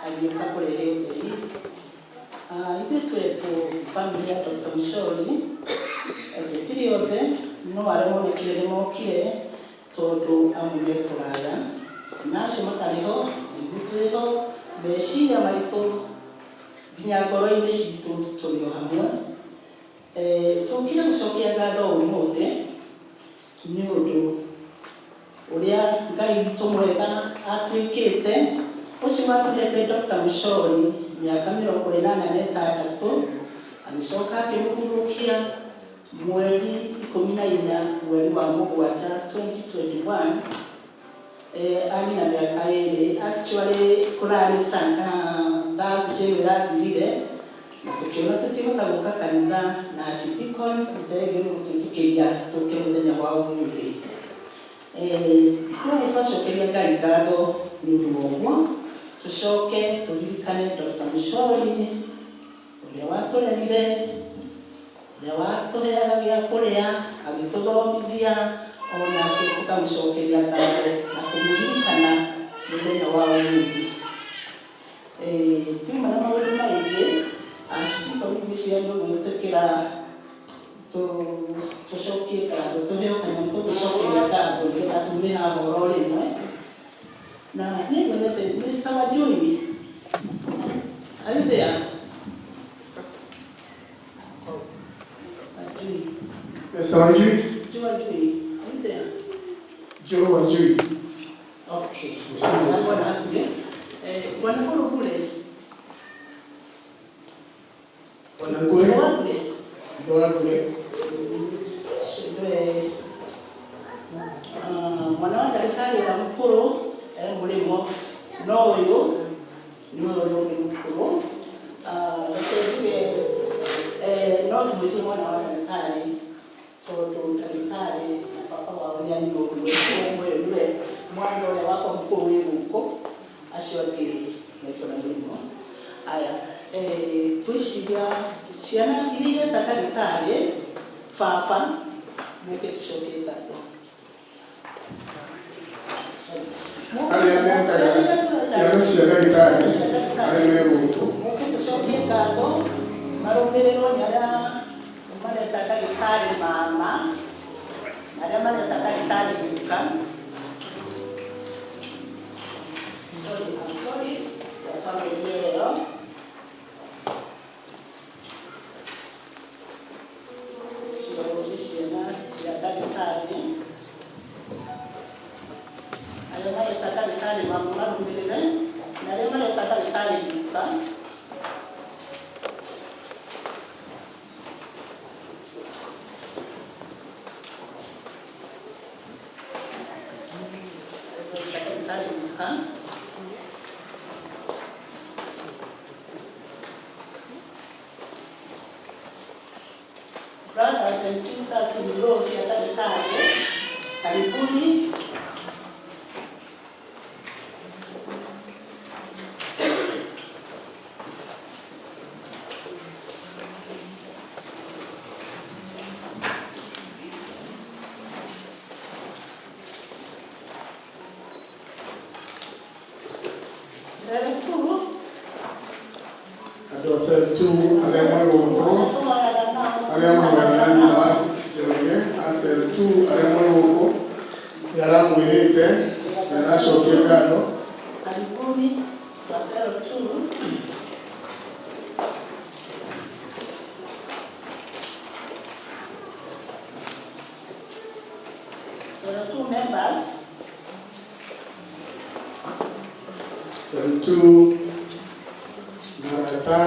agĩũka kũrehe ũtheri. Ithuĩ twetwo family ya Dr. Mucori, tũtirĩ othe, no arĩa monekire nĩ mokire tondũ amwe me kũraya, na acio matarĩ ho, ithuĩ twĩ ho, meciria maitũ nginya ngoro-inĩ citũ tũrĩ o hamwe. Tũkire gũcokia ngatho ũmũthĩ nĩ ũndũ ũrĩa Ngai witũ mwega atwĩkĩte, ũcio watũhete Dr. Mucori mĩaka 86, agĩcoka akĩmũhurũkia mweri 14 mweri wa mũgwanja 2021, anina mĩaka 2. Actually kũrarĩ Thursday ĩno ĩrathirire, na tũkĩona tũtigũta gũka kanitha, na Archdeacon nĩ nĩ gũtwĩtĩkĩria tũke mũthenya wa ũmũthĩ. Koguo twacokeria Ngai ngatho nĩ ũndũ wa ũguo, tũcoke tũririkane Dr. Mucori ũrĩa watũrerire, ũrĩa watũheaga gĩa kũrĩa, agĩtũthomithia, onake tũkamũcokeria ngatho na kũmũririkana mũthenya wa ũmũthĩ. Tiuma na maũndũ maingĩ, Archdeacon ngwĩciria nĩ ũgwĩtĩkĩra tũcokie ngatho, tũheo kanyamũ tũgũcokeria ngatho nĩgetha tume haha oro rĩmwe. Na nĩ nyonete Mr. Wanjui, are you there? Wanjui. Mr. Wanjui. Joe Wanjui, are you there? Joe Wanjui. Okay. Bwana hakuja. Bwana Kuru kule. Bwana Ngure. Bwana Ngure. Bwana Ngure. Mwana wa ndagĩtarĩ ũrĩa mũkũrũ e mũrĩmo, no ũyũ nĩwe ũrĩa ũngĩ mũkũrũ. Reke njuge no tũmwĩtie mwana wa ndagĩtarĩ tondũ ndagĩtarĩ na baba wao nĩ a nyina ũmwe, ũmwe nĩwe mwana ũrĩa wakwa mũkũrũ wĩ gũkũ, acio angĩ mekũra mũrĩmo. Aya, ngwĩciria ciana iria ireta ndagĩtarĩ baba mũke tũcokie ngatho. Arĩa metaga ciana cia ndagĩtarĩ arĩa me gũkũ. Mũke tũcokie ngatho marũmĩrĩrwo nĩ arĩa mareta ndagĩtarĩ mama na arĩa mareta ndagĩtarĩ guka. Sorry, I'm sorry, ya family ĩyo. Cio nĩ ciana cia ndagĩtarĩ. Arĩa mareta ndagĩtarĩ mama marũmĩrĩre na arĩa mareta ndagĩtarĩ guka. Brothers and sisters in law cia ndagĩtarĩ, karibuni. Cell 2. Andũ a cell 2 arĩa mwĩ gũkũ, arĩa mahoyaga na nyina wa Njoroge, a cell 2 arĩa mwĩ gũkũ, nĩ aramwĩrĩte, nĩ aracokia ngatho. Karibuni kwa cell 2. Cell 2 members. Cell 2 na arata.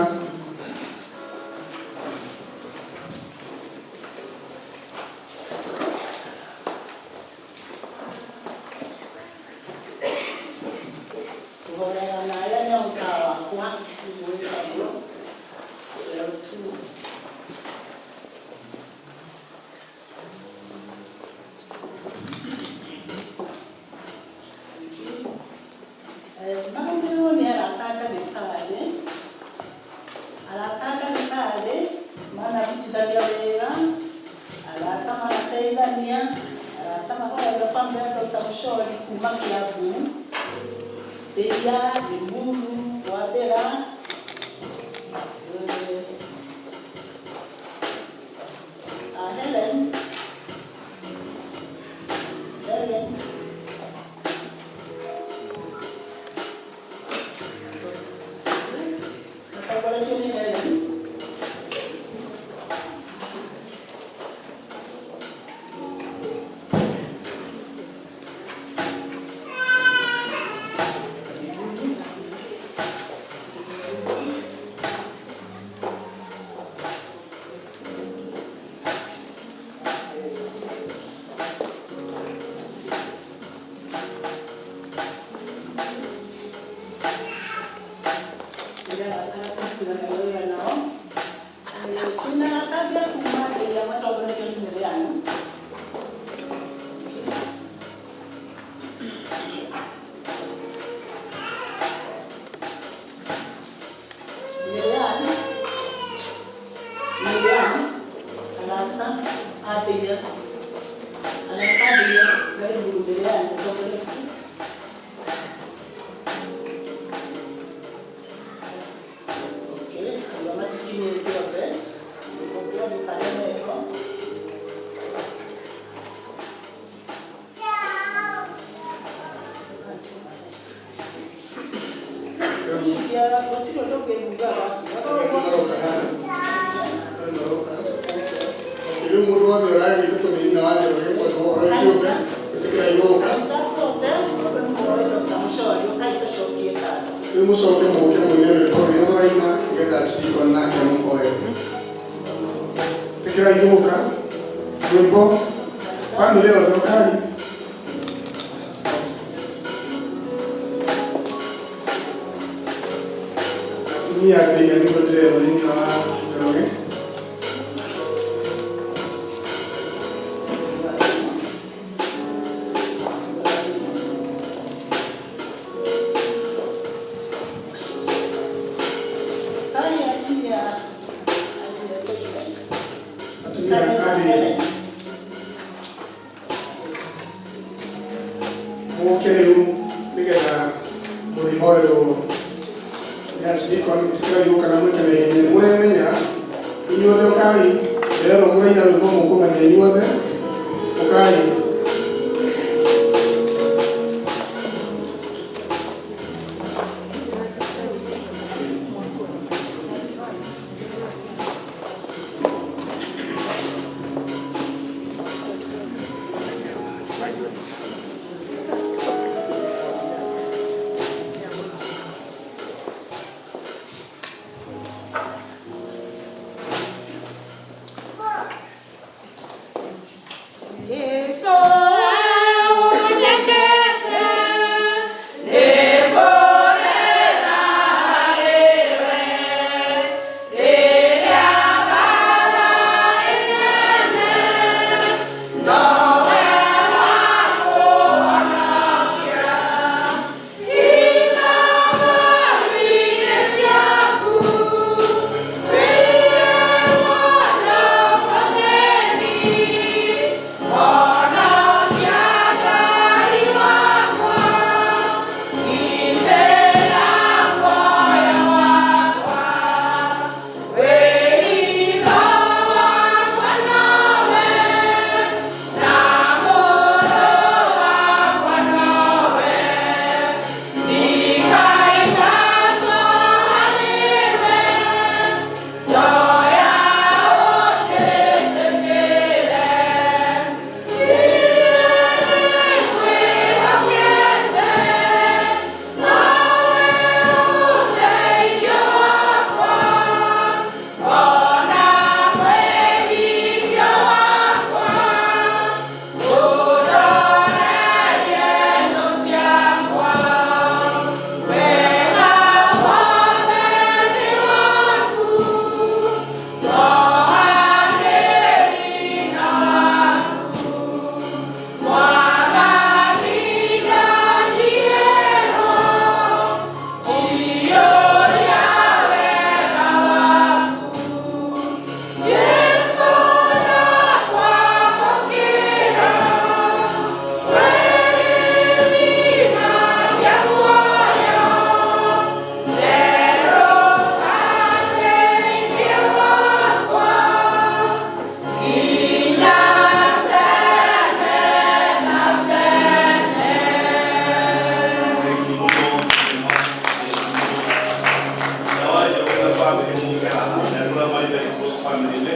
Kũhoyaga na arĩa nĩ mũkawa wakwa nĩguo cell 2. Marũmĩrĩrwo nĩ arata a ndagĩtarĩ. Arata a ndagĩtarĩ manarutithania wĩra, arata manateithania, arata mahoyaga bamĩrĩ ya Dr. Muchori kuma Kiambu, Thĩria, Limuru, Wabera, Helen, Helen, Matongoretio nĩ Helen. Wĩra nao. Kwĩna arata a kuma Thĩria matongoretio nĩ Miriam. Miriam, Miriam, arata a Thĩria, arata a Thĩria, karibu Miriam matongoretio. Okay, arĩa matikinyĩte othe, gũkũra mĩkanda meko. Ngwĩciria gũtirĩ ũndũ ũngĩ ngugaga. Arĩa maroka haha, arĩa maroka. Rĩu mũndũ wothe ũragĩte nĩ nyina wa Njoroge kwa ũhoro kĩũmbe, ĩtĩkĩra igũka. Rĩu mũcoke mũke mũine rwĩmbo rũrĩa mũraina nĩgetha archdeacon nake mũhoe. Ĩtĩkĩra igũka, rwĩmbo, bamĩrĩ yothe ũkai. Atumia a Thĩria nĩguo ndĩrerwo nĩ nyina wa Njoroge. Atumia a Thĩria mũke rĩu nĩgetha mũrĩhoerwo nĩ archdeacon. Ĩtĩkĩra igũka na mwĩke na ihenya mũremenya inyuothe ũkai. Ndĩrerwo mũraina rwĩmbo mũkũmenya inyuothe ũkai. Jesu.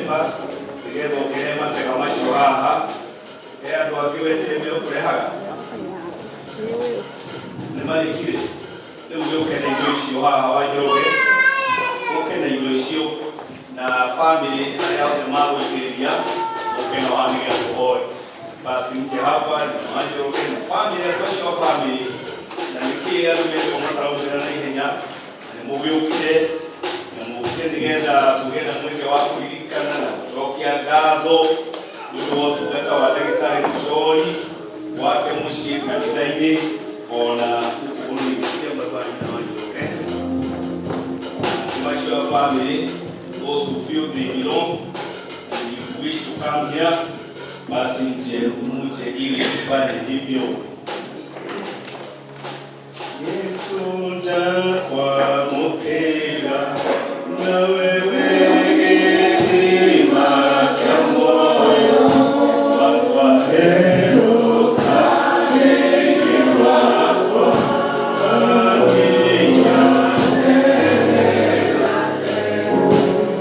members nĩgetha ũkĩrehe matega macio haha. He andũ angĩ wetere mekũrehaga nĩ marĩkire. Rĩu gĩũke na indo icio haha wa Njoroge, ũke na indo icio na family arĩa othe magũikĩrĩria ũke na haha nĩgetha tũhoe. Basi mje hapa na wa Njoroge na family, andũ acio a family na nĩkĩ andũ metwo mataraumĩra na ihenya na nĩ mũgĩũkire na mũkire nĩgetha tũgĩe na mweke wa kũririkana na gũcokia ngatho nĩ ũndũ wa ũtungata wa ndagĩtarĩ Mũcori wake mũciĩ, kanitha-inĩ, ona gũkũ bũrũri-inĩ. Nyina wa Njoroge macio a family, those who feel they belong and you wish to come here, basi mje muje ili tufanye hivyo. Yesu ndakwamũkĩra na wewe gĩthima kĩa muoyo wakwa herũka thĩinĩ wakwa nginya.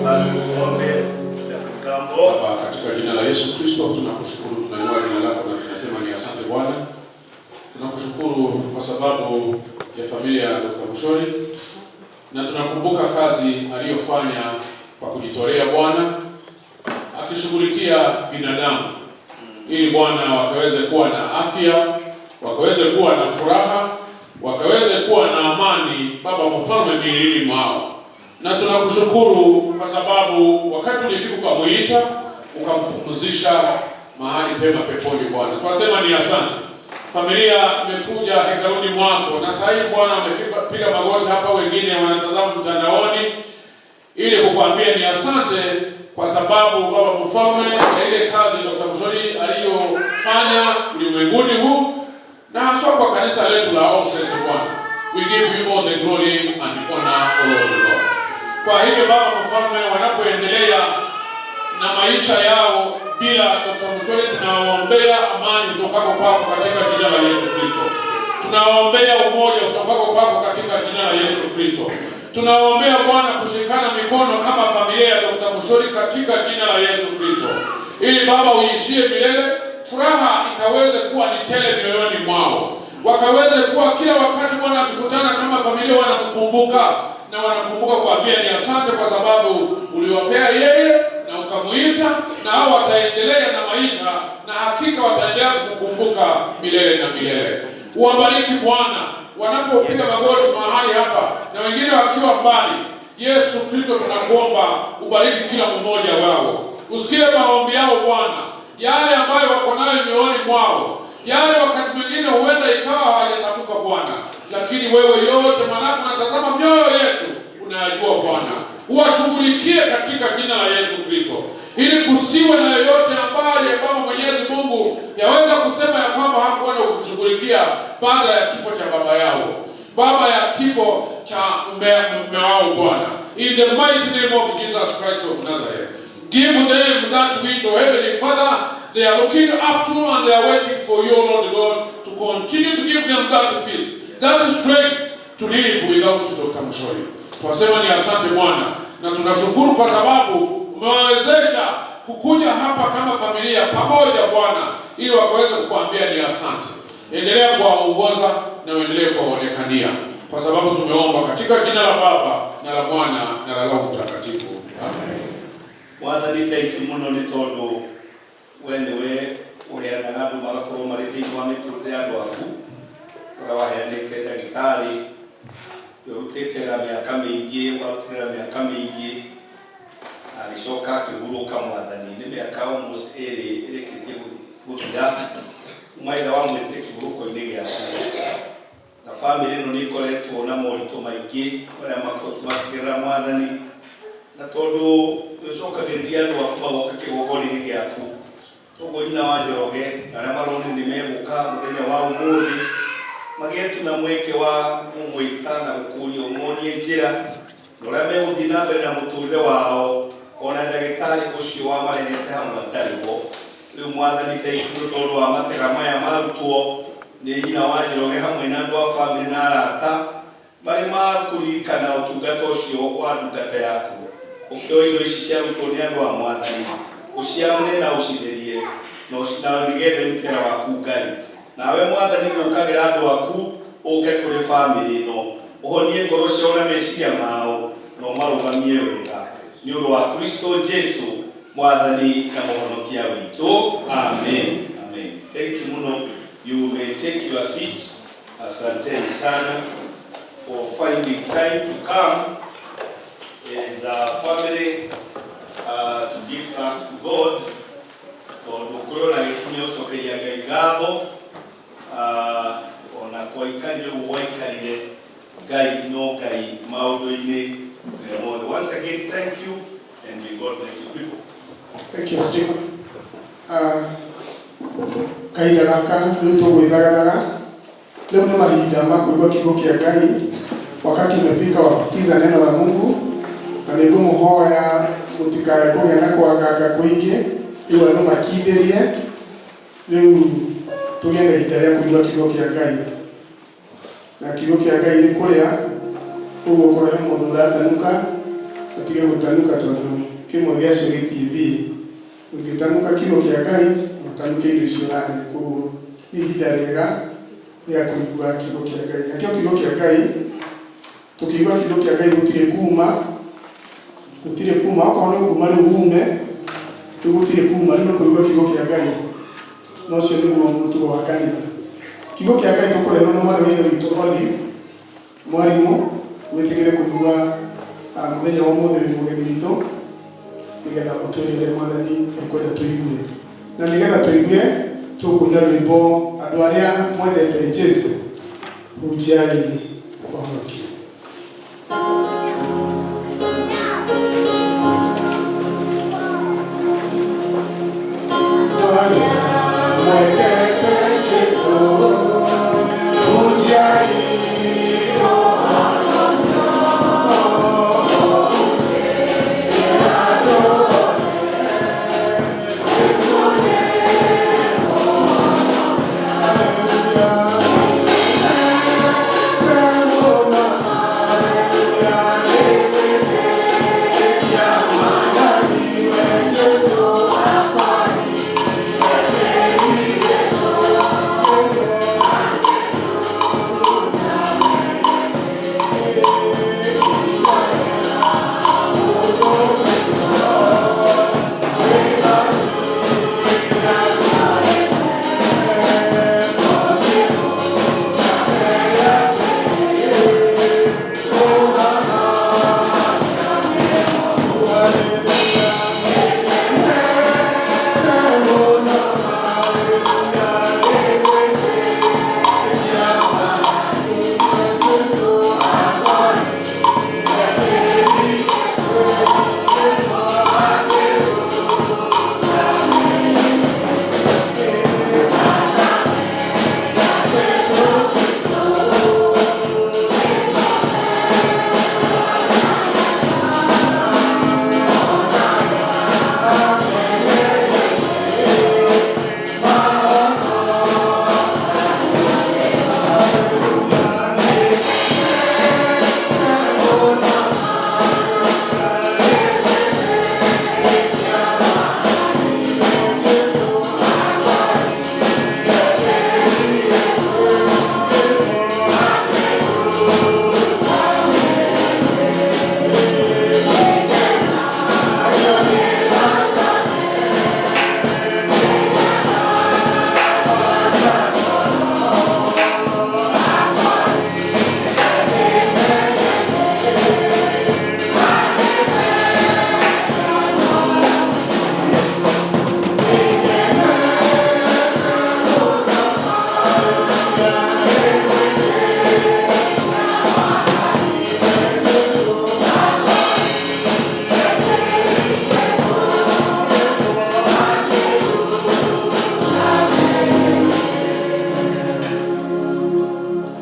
Basi tuombe na mgambo. Baba, katika jina la Yesu Kristo tunakushukuru, tunainua jina lako na tunasema ni asante Bwana. Tunakushukuru kwa sababu ya familia ya Dr. Mushori na tunakumbuka kazi aliyofanya kwa kujitolea Bwana, akishughulikia binadamu ili Bwana wakaweze kuwa na afya, wakaweze kuwa na furaha, wakaweze kuwa na amani, Baba Mfalme, miilini mwao. Na tunakushukuru kwa sababu wakati ulifika ukamuita, ukampumzisha mahali pema peponi Bwana. Tunasema ni asante. Familia imekuja hekaluni mwako na sasa hivi Bwana wamepiga magoti hapa, wengine wanatazama mtandaoni ili kukwambia ni asante kwa sababu Baba Mfalme ya ile kazi Dr. Mushori aliyofanya ulimwenguni huu na haswa kwa kanisa letu la All Saints Bwana. We give you all the glory and honor, O Lord God. Kwa hivyo Baba Mfalme, wanapoendelea na maisha yao bila Dr. Muchori, tunawaombea amani kutokako kwako katika jina la Yesu Kristo. Tunawaombea umoja kutokako kwako katika jina la Yesu Kristo. Tunawaombea Bwana kushikana mikono kama familia ya Dr. Mushori katika jina la Yesu Kristo, ili Baba uishie milele, furaha ikaweze kuwa ni tele mioyoni mwao, wakaweze kuwa kila wakati Bwana akikutana kama familia wanamkumbuka na wanakumbuka kuambia ni asante kwa sababu uliwapea yeye na ukamuita, na hao wataendelea na maisha na hakika wataendelea kukukumbuka milele na milele. Uwabariki Bwana wanapopiga magoti mahali hapa na wengine wakiwa mbali. Yesu Kristo, tunakuomba ubariki kila mmoja wao, usikie maombi yao Bwana, yale ambayo wako nayo mioyoni mwao, yale wakati mwingine huenda ikawa hawajatamka Bwana, lakini wewe yote, maana unatazama mioyo yetu, unayajua Bwana. Uwashughulikie katika jina la Yesu Kristo, ili kusiwe na yoyote ambaye kwamba Mwenyezi Mungu yaweza kusema ya kwamba hakuenda kushughulikia baada ya kifo cha baba yao, baba ya kifo cha mume wao Bwana. In the mighty name of Jesus Christ of Nazareth, give them that which, O Heavenly Father, they are looking up to and they are waiting for you, Lord God, to continue to give them that peace, that strength to live without Dr. Mushori. Twasema ni asante Bwana, na tunashukuru kwa sababu umewawezesha kukuja hapa kama familia pamoja Bwana, ili wakaweze kukuambia ni asante. Endelea kuwaongoza na uendelee kuwaonekania, kwa sababu tumeomba katika jina la Baba na la Mwana na la Roho Mtakatifu. Amen. Mwathani, thengiũ mũno nĩ tondũ we nĩwe ũheanaga andũ magakorwo marĩ thĩinĩ wa mĩtũrĩre ya andũ aku ũrĩa waheanĩte ndagĩtarĩ ũrutĩte wĩra mĩaka mĩingĩ, warutĩra mĩaka mĩingĩ agĩcoka akĩhurũka. Mwathani, nĩ mĩaka almost 2 ĩrĩkĩtie gũthira kuma ĩrĩa wamwĩtire kĩhurũko-inĩ gĩaku, na bamĩrĩ ĩno nĩ ĩkoretwo na moritũ maingĩ marĩa makoretwo makĩgerera, Mwathani, na tondũ nĩũcokagĩrĩria andũ aku magoka kĩgongona-inĩ gĩaku, toguo nyina wa Njoroge na arĩa maronire nĩ megũka mũthenya wa ũmũthĩ magĩe tu na mweke wa kũmwĩta na gũkũria ũmonie njĩra na ũrĩa megũthiĩ na mbere na mũtũrĩre wao ona ndagĩtarĩ ũcio wamarehete hamwe atarĩ ho rĩu. Mwathani, thengiũ tondũ wa matega maya marutwo nĩ nyina wa Njoroge hamwe na andũ a bamĩrĩ na arata marĩ makũririkana ũtungata ũcio wa ndungata yaku. Ũkĩoe indo ici cia rutwo nĩ andũ a Mwathani, ũciamũre na ũcitherie, na nĩgetha irute wĩra waku Ngai. Nawe Mwathani gũkagĩra andũ aku ũke kũrĩ bamĩrĩ ĩno, ũhonie ngoro ciao na meciria mao, na ũmarũgamie wega. Nĩ ũndũ wa Kristo Jesu, Mwathani na Mũhonokia witũ. Amen. Amen. Thank you mũno. You may take your seats. Asanteni sana for finding time to come as a family to give thanks to God. Tondũ kũrĩ ona gĩkinya gũcokeria Ngai ngatho, ona kwaikarire ũguo gwaikarire, Ngai no Ngai maũndũ-inĩ mothe. Once again, thank you and may God bless you people. Thank you, Stephen. Kahinda gaka rĩu tũgwĩthaganaga, rĩu nĩ mahinda ma kũigua kiugo kĩa Ngai. Wakati umefika wa kusikiza neno la Mungu, na nĩngũmũhoya mũtikae kũgĩa na kwanganga kũingĩ, rĩu andũ makindĩrie, rĩu tũgĩe na ihinda rĩa kũigua kiugo kĩa Ngai. Na kiugo kĩa Ngai nĩ kũrĩa, ũguo korwo he mũndũ ũratanuka atige gũtanuka, tondũ kĩmwe gĩacio gĩtingĩthiĩ. Ũngĩtanuka kiugo kĩa Ngai, ũtanuke indo icio ũrarĩa. Koguo nĩ ihinda rĩega rĩa kũigua kiugo kĩa Ngai. Nakĩo kiugo kĩa Ngai, tũkĩigua kiugo kĩa Ngai gũtirĩ kuma, gũtirĩ kuma, okorwo nĩ kuma rĩu ume, rĩu gũtirĩ kuma, rĩu nĩ kũigua kiugo kĩa Ngai. Na ũcio nĩguo mũtugo wa kanitha. Kiugo kĩa Ngai tũkũreherwo nĩ mwarĩ wa Ithe witũ Olive, mwarimũ, wĩtĩkĩre kũigua mũthenya wa ũmũthĩ wĩ mũgeni witũ, nĩgetha ũtwĩre ũrĩa Mwathani ekwenda tũigue. Na nĩgetha tũigue, tũkũina rwĩmbo andũ arĩa mwendete Jesu, hunjiai ũhonokio. Andũ arĩa mwendete Jesu, hunjiai ũhonokio.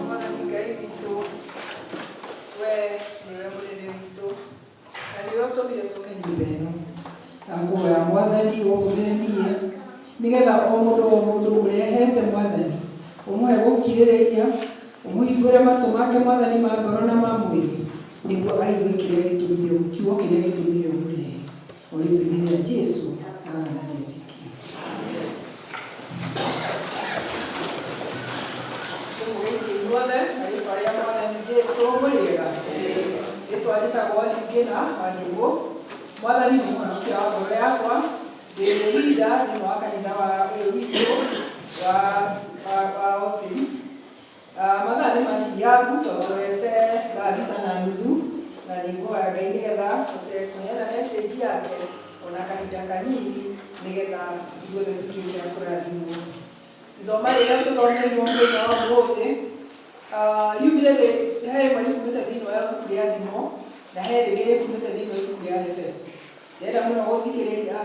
Mwathani Ngai witũ, we nĩwe mũnene witũ na nĩwe ũtũmire tũke nyũmba ĩno. Ndakũhoya Mwathani ũhũthĩre niĩ nĩgetha o mũndũ o mũndũ ũrĩa hete Mwathani ũmũhe gũkirĩrĩria, ũmũhingũre matũ make Mwathani ma ngoro na ma mwĩrĩ, nĩguo aigue kĩrĩa gĩtũmire, kiugo kĩrĩa gĩtũmire ũke. Njĩtagwo Lingĩna Wandũgũ. Mwathani nĩ mũhonokia wa ngoro yakwa. Ndĩ leader thĩinĩ wa kanitha wa ũyũ witũ wa All Saints. Mathaa nĩ mathiangu tondũ tũrorete thaa 6:30, na nĩ ngũhoya Ngai nĩgetha hote kũheana message yake ona kahinda kanini, nĩgetha ithuothe tũtuĩke a kũrathimwo. Ithoma rĩrĩa tũthomeirwo mũthenya wa ũmũthĩ riumire he rĩmwe riumĩte thĩinĩ wa ibuku rĩa Thimo, na he rĩngĩ rĩkumĩte thĩinĩ wa ibuku rĩa Efeso. Ndĩrenda mũno gũthikĩrĩria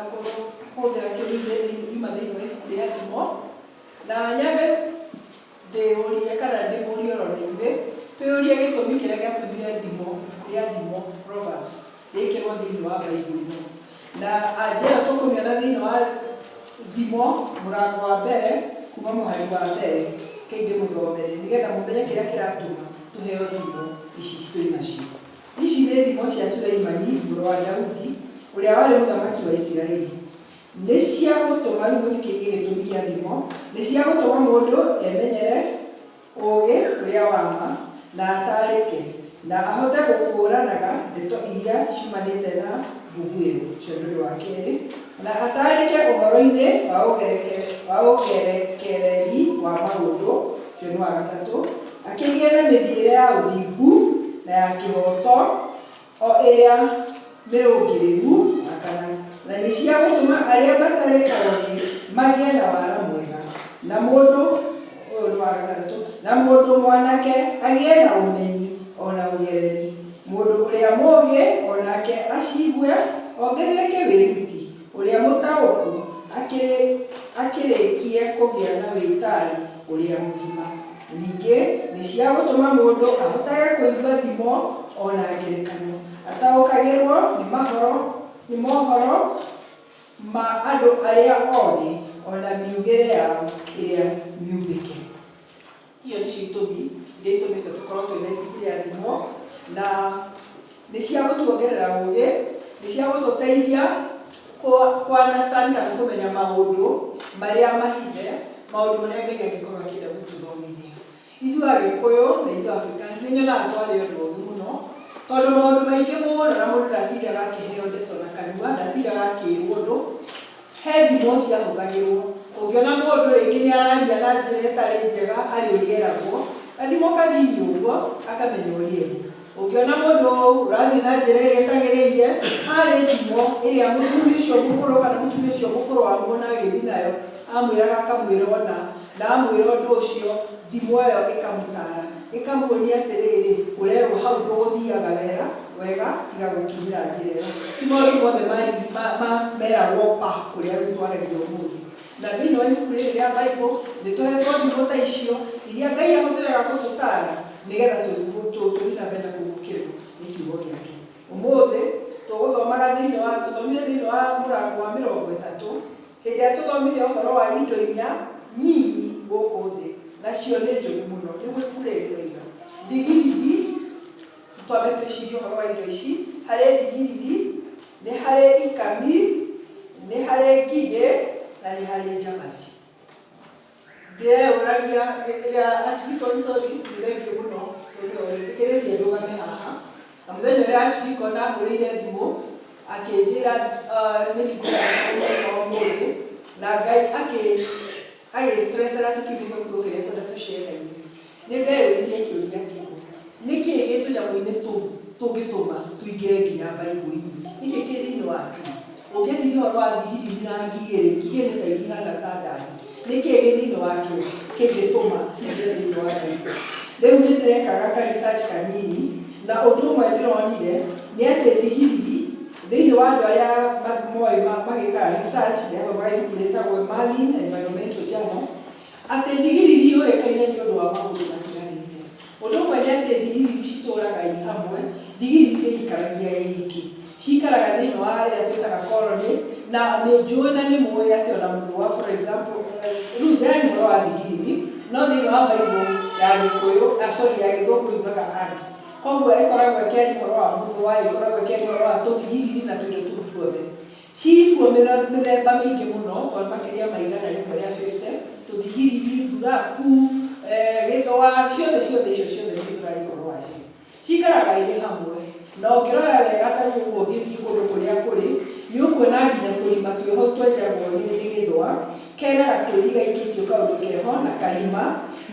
kũhũthĩra kĩndũ riuma thĩinĩ wa ibuku rĩa Thimo, na nyambe ndĩũrie kana ndĩmũrie oro nĩ ithuĩ twĩyũrie gĩtũmi kĩrĩa gĩatũmire Thimo, ibuku rĩa Thimo, Proverbs, rĩkĩrwo thĩinĩ wa Bible ĩno. Na anjĩra tũkũmĩona thĩinĩ wa Thimo mũrango wa mbere kuma mũhari wa mbere. Kei ndĩmũthomere nĩgetha mũmenye kĩrĩa kĩratũma tũheo thimo ici twĩ nacio. Ici nĩ thimo cia Suleimani mũrũ wa Daudi, ũrĩa warĩ mũthamaki wa Isiraeli. Nĩ cia gũtũma, rĩu mũthikĩrĩrie gĩtũmi kĩa thimo, nĩ cia gũtũma mũndũ emenyere ũũgĩ ũrĩa wa ma, na ataarĩke, na ahote gũkũũranaga ndeto iria ciumanĩte na mbuguĩro. Ũcio nĩ ũndũ wa kerĩ. Na ataarĩke ũhoro-inĩ wa ũgerekereri wa maũndũ. Ũcio nĩ wa gatatũ. Akĩgĩe na mĩthiĩre ya ũthingu na ya kĩhooto, o ĩrĩa mĩrũngĩrĩru. Wa kana. Na nĩ cia gũtũma arĩa matarĩ ogĩ magĩe na wara mwega, na mũndũ ũyũ nĩ wa gatandatũ, na mũndũ mwanake agĩe na ũmenyi o na ũgereri. Mũndũ ũrĩa mũũgĩ o nake aciigue, ongerereke wĩruti, ũrĩa mũtaũku akĩrĩkie kũgĩa na wĩtaari ũrĩa mũgima. Ningĩ nĩ cia gũtũma mũndũ ahotage kũigua thimo o na ngerekano, ataũkagĩrwo nĩ mohoro ma andũ arĩa ogĩ, o na miugĩre yao ĩrĩa miumbĩke. Icio nĩcio itũmi iria itũmĩte tũkorwo twĩna ibuku rĩa Thimo, na nĩ cia gũtuongerera ũũgĩ, nĩ cia gũtũteithia kũ understand kana kũmenya maũndũ marĩa mahithe, maũndũ marĩa Ngai angĩkorwo akĩenda gũtũthomithia. Ithuĩ Agĩkũyũ na ithuĩ Africans, nĩ nyonaga twarĩ andũ ogĩ mũno, tondũ maũndũ maingĩ mũno, na mũndũ ndatindaga akĩheo ndeto na kanua, ndatindaga akĩrwo ũndũ. He thimo ciahũthagĩrwo. Ũngĩona mũndũ rĩngĩ nĩ araria na njĩra ĩtarĩ njega, harĩ ũrĩa eragwo gathimo kanini ũguo, akamenya ũrĩa erwo. Ũngĩona mũndũ ũrathiĩ na njĩra ĩrĩa ĩtagĩrĩire, harĩ thimo ĩrĩa mũthuri ũcio mũkũrũ kana mũtumia ũcio mũkũrũ wamuona agĩthiĩ nayo amwĩraga, akamwĩra ũna, na amwĩra ũndũ ũcio, thimo ĩyo ĩkamũtara, ĩkamuonia atĩrĩrĩ, ũrerwo hau ndũgũthiaga wega wega, tiga gũkinyĩra njĩra ĩyo. Ti maũndũ mothe meragwo pa ũrĩa rĩu twaragia ũmũthĩ. Na thĩinĩ wa ibuku rĩrĩ rĩa Bible nĩ tũhetwo thimo ta icio iria Ngai ahũthĩraga gũtũtara, nĩgetha tũthiĩ na mbere na kũgũkĩrwo nĩ kiugo gĩake. Ũmũthĩ tũgũthomaga thĩinĩ wa, tũthomire thĩinĩ wa mũrango wa 30, hĩndĩ ĩrĩa tũthomire ũhoro wa indo inya nyinyi gũkũ thĩ, nacio nĩ njũru mũno, nĩguo ibuku rĩrĩ rĩroiga. Thigiriri, twambe twĩcirie ũhoro wa indo ici. Harĩ thigiriri, nĩ harĩ ikami, nĩ harĩ ngigĩ, na nĩ harĩ njamathi. Ndĩreyũragia rĩrĩa Archdeacon, sorry, nĩ thengiũ mũno tondũ wĩtĩkĩrĩtie ndũgame haha, na mũthenya ũrĩa Archdeacon ahũrĩire thimũ akĩnjĩra nĩ hingũraga mũthenya wa ũmũthĩ, na Ngai agĩ stress atĩ kĩu nĩkĩo kiugo kĩrĩa kwenda tũshare na ithuĩ, nĩ ndeyũririe kĩũria kĩmwe: nĩkĩĩ gĩ tũnyamũ-inĩ tũu tũngĩtũma tũingĩre nginya Baibũ-inĩ? Nĩkĩ kĩ thĩinĩ wa tuo? Ũngĩciria ũhoro wa thigiriri na ngigĩ rĩ, ngigĩ nĩ ta iria ihana ta ndathi. Nĩkĩ gĩ thĩinĩ wakĩo kĩngĩtũma cingĩre thĩinĩ wa Bible? Rĩu nĩ ndĩrekaga ka research kanini, na ũndũ ũmwe ndĩronire nĩ atĩ thigiriri, thĩinĩ wa andũ arĩa moĩ magĩkaga research, ndĩrathomaga ibuku rĩtagwo Marine Environmental Journal, atĩ thigiriri yũĩkaine nĩ ũndũ wa maũndũ matiganĩte. Ũndũ ũmwe nĩ atĩ thigiriri citũraga i hamwe. Thigiriri cĩikaragia ĩiki, cikaraga thĩinĩ wa ĩrĩa twĩtaga colony, na nĩ njũĩ na nĩ mũĩ atĩ ona mũthũa, for example, rĩu ndĩraria ũhoro wa thigiriri, no thĩinĩ wa Bible ya Gĩkũyũ, sorry, ya Gĩthũngũ yugaga ant. Koguo ĩkoragwo ĩkĩaria ũhoro wa mũthũa, ĩkoragwo ĩkĩaria ũhoro wa tũthigiriri na tũindo tũu tuothe. Cikuo mĩthemba mĩingĩ mũno, tondũ makĩria ma 150, tũthigiriri, thuraku, gĩthũa, ciothe ciothe, icio ciothe nĩ tũraria ũhoro wacio. Cikaraga irĩ hamwe. Na ũngĩrora wega ta rĩu ũguo ũngĩthiĩ kũndũ kũrĩa kũrĩ, nĩ ũkuona nginya tũrima twĩho twenjagwo nĩ gĩthũa, kena gatĩri gaikĩtio kaũndũ keho na karima,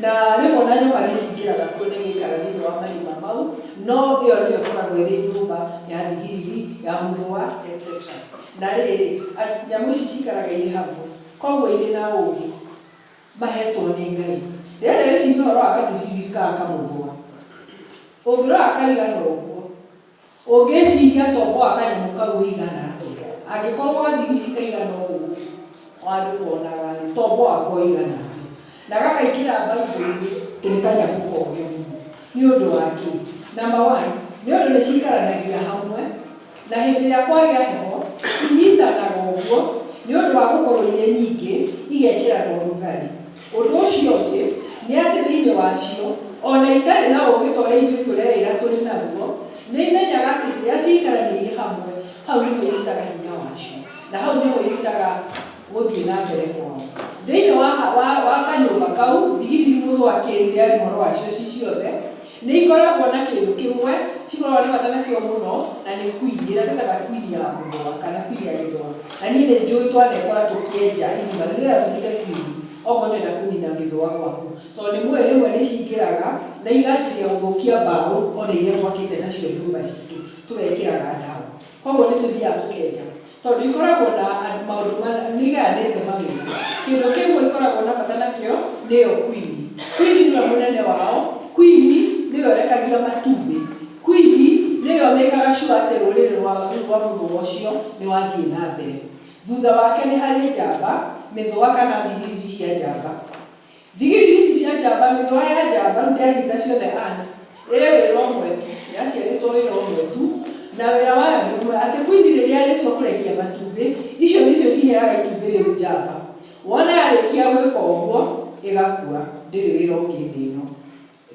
na rĩmwe ona nyoka nĩ cingĩraga kuo na igaikara thĩinĩ wa marima mau, no ĩyo nĩyo ĩkoragwo ĩrĩ nyũmba ya thigiriri, ya mũthũa etc. Na rĩrĩ, nyamũ ici cikaraga irĩ hamwe, koguo irĩ na ũgĩ mahetwo nĩ Ngai. Ndĩrenda wĩcirie ũhoro wa gathigiriri ka kamũthũa. Ũngĩrora kaigana ũguo, ũngĩciria tombo wa kanyamũ kau ũigana atĩa? Angĩkorwo gathigiriri kaigana ũguo o andũ monaga-rĩ, tombo wako ũigana atĩa? Na gakaingĩra Bible-inĩ nĩ kanyamũ kogĩ mũno. Nĩ ũndũ wa kĩ? Number one, nĩ ũndũ nĩ cikaranagia hamwe, na hĩndĩ ĩrĩa kwagĩa heho, inyitanaga ũguo nĩ ũndũ wa gũkorwo irĩ nyingĩ, igekĩrana ũrugarĩ. Ũndũ ũcio ũngĩ, nĩ atĩ thĩinĩ wacio, o na itarĩ na ũũgĩ ta ũrĩa ithuĩ tũreĩra tũrĩ naguo, nĩ imenyaga atĩ rĩrĩa ciaikarania irĩ hamwe, hau nĩho irutaga hinya wacio, na hau nĩho irutaga gũthiĩ na mbere kwao. Thĩinĩ wa, wa, wa kanyũmba kau, thigiriri mũthũa kĩndĩ ũhoro wacio ci ciothe, nĩ ikoragwo na kĩndũ kĩmwe cikoragwo na bata nakĩo mũno, na nĩ queen, ĩrĩa twĩtaga queen ya mũthũa kana queen ya gĩthũa. Na niĩ nĩ njũĩ twanekora tũkĩenja irima nĩgetha tũrute queen, okorwo nĩũrenda kũnina gĩthũa gwaku. Tondũ nĩ mũĩ rĩmwe nĩ cingĩraga na iganjia gũthũkia mbaũ ona iria twakĩte nacio nyũmba citũ, tũgekĩraga ndawa. Koguo nĩ tũthiaga tũkenja, tondũ ikoragwo na maũndũ nĩ igayanĩte mawĩra. Kĩndũ kĩmwe ikoragwo na bata nakĩo nĩyo queen. Queen nĩwe mũnene wao, queen nĩwe ũrekagia matumbĩ. Queen nĩyo ĩmĩkaga sure atĩ rũrĩrĩ rwa rũu rwa mũthũa ũcio nĩ wathiĩ na mbere. Thutha wake nĩ harĩ njamba, mĩthũa kana thigiriri cia njamba. Thigiriri ici cia njamba, mĩthũa ya njamba, rĩu ndĩraciĩta ciothe ants, ĩrĩ wĩra ũmwe tu, yaciarĩtwo wĩra ũmwe tu, na wĩra wayo nĩ ũmwe, atĩ queen rĩrĩa yarĩkia kũrekia matumbĩ, icio nĩcio ciheaga itumbĩ rĩu njamba. Wona yarĩkia gwĩka ũguo, ĩgakua, ndĩrĩ wĩra ũngĩ thĩ ĩno.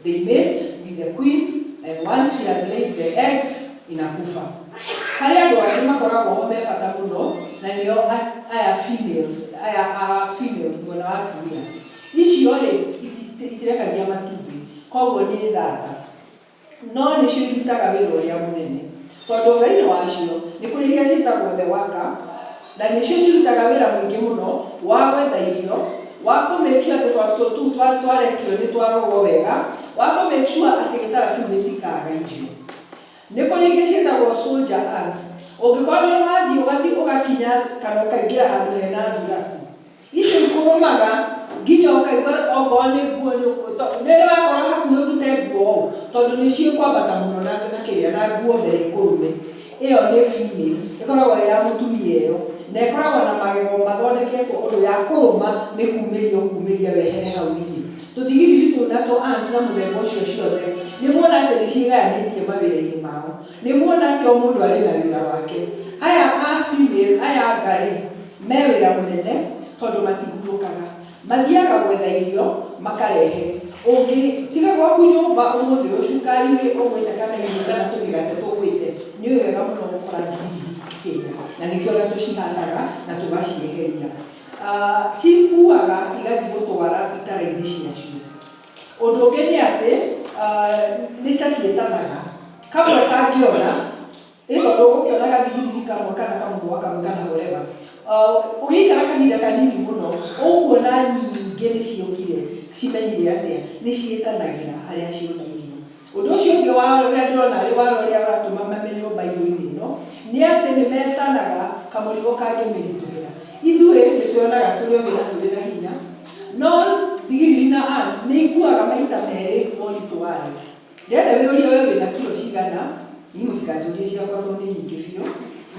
They mate with the queen and once she has laid the eggs, inakufa. Harĩ andũ angĩ makoragwo ho me bata mũno, na nĩo aya females, aya a female mwena wa atumia. Icio rĩ, itirekagia matumbĩ, koguo nĩ thata. No nĩcio irutaga wĩra ũrĩa mũnene. Tondũ thĩinĩ wacio, nĩ kũrĩ iria ciĩtagwo the worker, na nĩcio cirutaga wĩra mũingĩ mũno wa gwetha irio, wa kũ make sure atĩ tũu twarekio nĩ twarorwo wega, wa kũ make sure atĩ gĩtara kĩu gĩtikaga irio. Nĩ kũrĩ ingĩ ciĩtagwo soldier ants. Ũngĩkorwo nĩ ũrathiĩ ũgathiĩ ũgakinya kana ũkaingĩra handũ hena thuraku, icio ikũrũmaga nginya ũkaigua okorwo nĩ nguo nĩ ũrakorwo hakuhĩ ũrute nguo ũũ, tondũ nĩcio ikwambata mũno na na kĩrĩa na nguo mbere ĩkũrũme. Ĩyo nĩ female, ĩkoragwo ĩ ya mũtumia ĩyo, na ĩkoragwo na magego mathondeketwo ũndũ ya kũrũma nĩ kumĩria ũkumĩria wehere hau irĩ. Tũthigiriri tũu na tũ ants na mũthemba ũcio ciothe, nĩ muona atĩ nĩ ciĩgayanĩtie mawĩra-inĩ mao. Nĩ muona atĩ o mũndũ arĩ na wĩra wake. Aya a female, aya anga rĩ, me wĩra mũnene tondũ matihurũkaga. Mathiaga gwetha irio, makarehe. Ũngĩtiga gwaku nyũmba ũmũthĩ ũyũ cukari ũgwĩte kana irio kana tũmĩgate tũgwĩte, nĩ ũĩ wega mũno gũkora thigiriri ikĩrĩa. Na nĩkĩo ona tũcihandaga na tũgacieheria. Cikuaga igathiĩ gũtwara itara-inĩ ciacio. Ũndũ ũngĩ nĩ atĩ, nĩ ta ciĩtanaga. Kamwe kangĩona, ĩ tondũ ũgũkĩona gathigiriri kamwe kana kamũthũa kamwe kana whatever. Ũgĩikara kahinda kanini mũno, ũkuona nyingĩ nĩ ciokire, cimenyire atĩa? Nĩ ciĩtanagĩra harĩa ciona irio. Ũndũ ũcio ũngĩ wa ũrĩa ndĩrona arĩ wara ũrĩa ũratũma mamenywo Bible-inĩ ĩno, nĩ atĩ nĩ metanaga kamũrigo kangĩmĩritũhĩra. Ithuĩ nĩ tuonaga tũrĩ ogĩ na tũrĩ na hinya, no thigiriri na ants nĩ ikuaga maita merĩ ũritũ wayo. Ndĩrenda wĩyũrie we wĩna kiro cigana, niĩ mũtikanjũrie ciakwa tondũ nĩ nyingĩ biũ,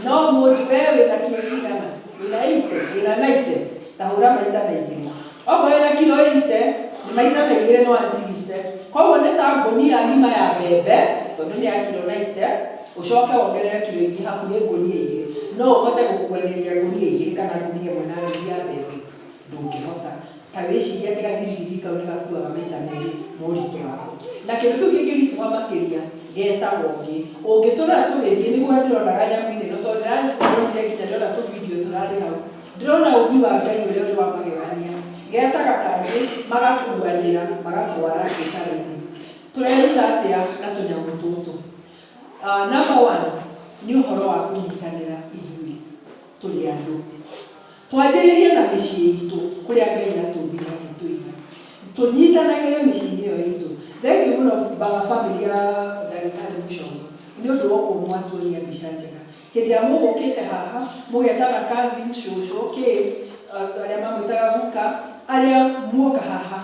no mũndũ we wĩna kiro cigana, wĩna 80, wĩna 90, ta hũra maita na igĩrĩ. Okorwo wĩna kiro 80, nĩ maita na igĩrĩ nĩ 160. Koguo nĩ ta ngũnia ng'ima ya mbembe, tondũ nĩ ya kiro 90, ũcoke wongerere kiro ingĩ hakuhĩ ngũnia igĩrĩ. No ũhote gũkuanĩria ngũnia igĩrĩ kana ngũnia ĩmwe na nuthu ya mbembe? Ndũngĩhota. Ta wĩcirie atĩ gathirigiri kau nĩ gakuaga maita merĩ ma ũritũ wako. Na kĩndũ kĩu kĩngĩritũha makĩria getagwo ngĩ. Ũngĩtũrora tũgĩthiĩ, nĩguo ndĩronaga nyamũ-inĩ ĩno, tondũ ndĩrarorire nginya ndĩrona tũ video tũrarĩ hau. Ndĩrona ũmbi wa Ngai ũrĩa ũrĩ wa magegania. Getaga kangĩ, magakuanĩra, magatwara gĩtarũ-inĩ. Tũreruta atĩa na tũnyamũ tũtũ? Number one nĩ ũhoro wa kũnyitanĩra ithuĩ tũrĩ andũ. Twanjĩrĩrie na mĩciĩ itũ kũrĩa Ngai atũmbire agĩtũiga. Tũnyitanagĩre mĩciĩ-inĩ ĩyo itũ. Thengiũ mũno family ya ndagĩtarĩ Mũcongo nĩ ũndũ wa ũguo mwatuonia mbica njega. Hĩndĩ ĩrĩa mũgũkĩte haha mũgetana cousins, cũcũ, kĩ, arĩa mamwĩtaga guka, arĩa muoka haha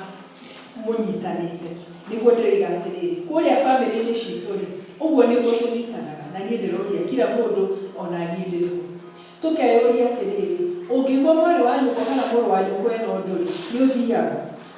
mũnyitanĩte. Nĩguo ndĩroiga atĩrĩrĩ, kũrĩa bamĩrĩ-inĩ citũ rĩ, ũguo nĩguo tũnyitanaga, na niĩ ndĩroria kila mũndũ ona niĩ ndĩrĩ ho. Tũkeyũria atĩrĩrĩ, ũngĩigua mwarĩ wa nyũkwa kana mũrũ wa nyũkwa ena ũndũ rĩ, nĩ ũthiaga?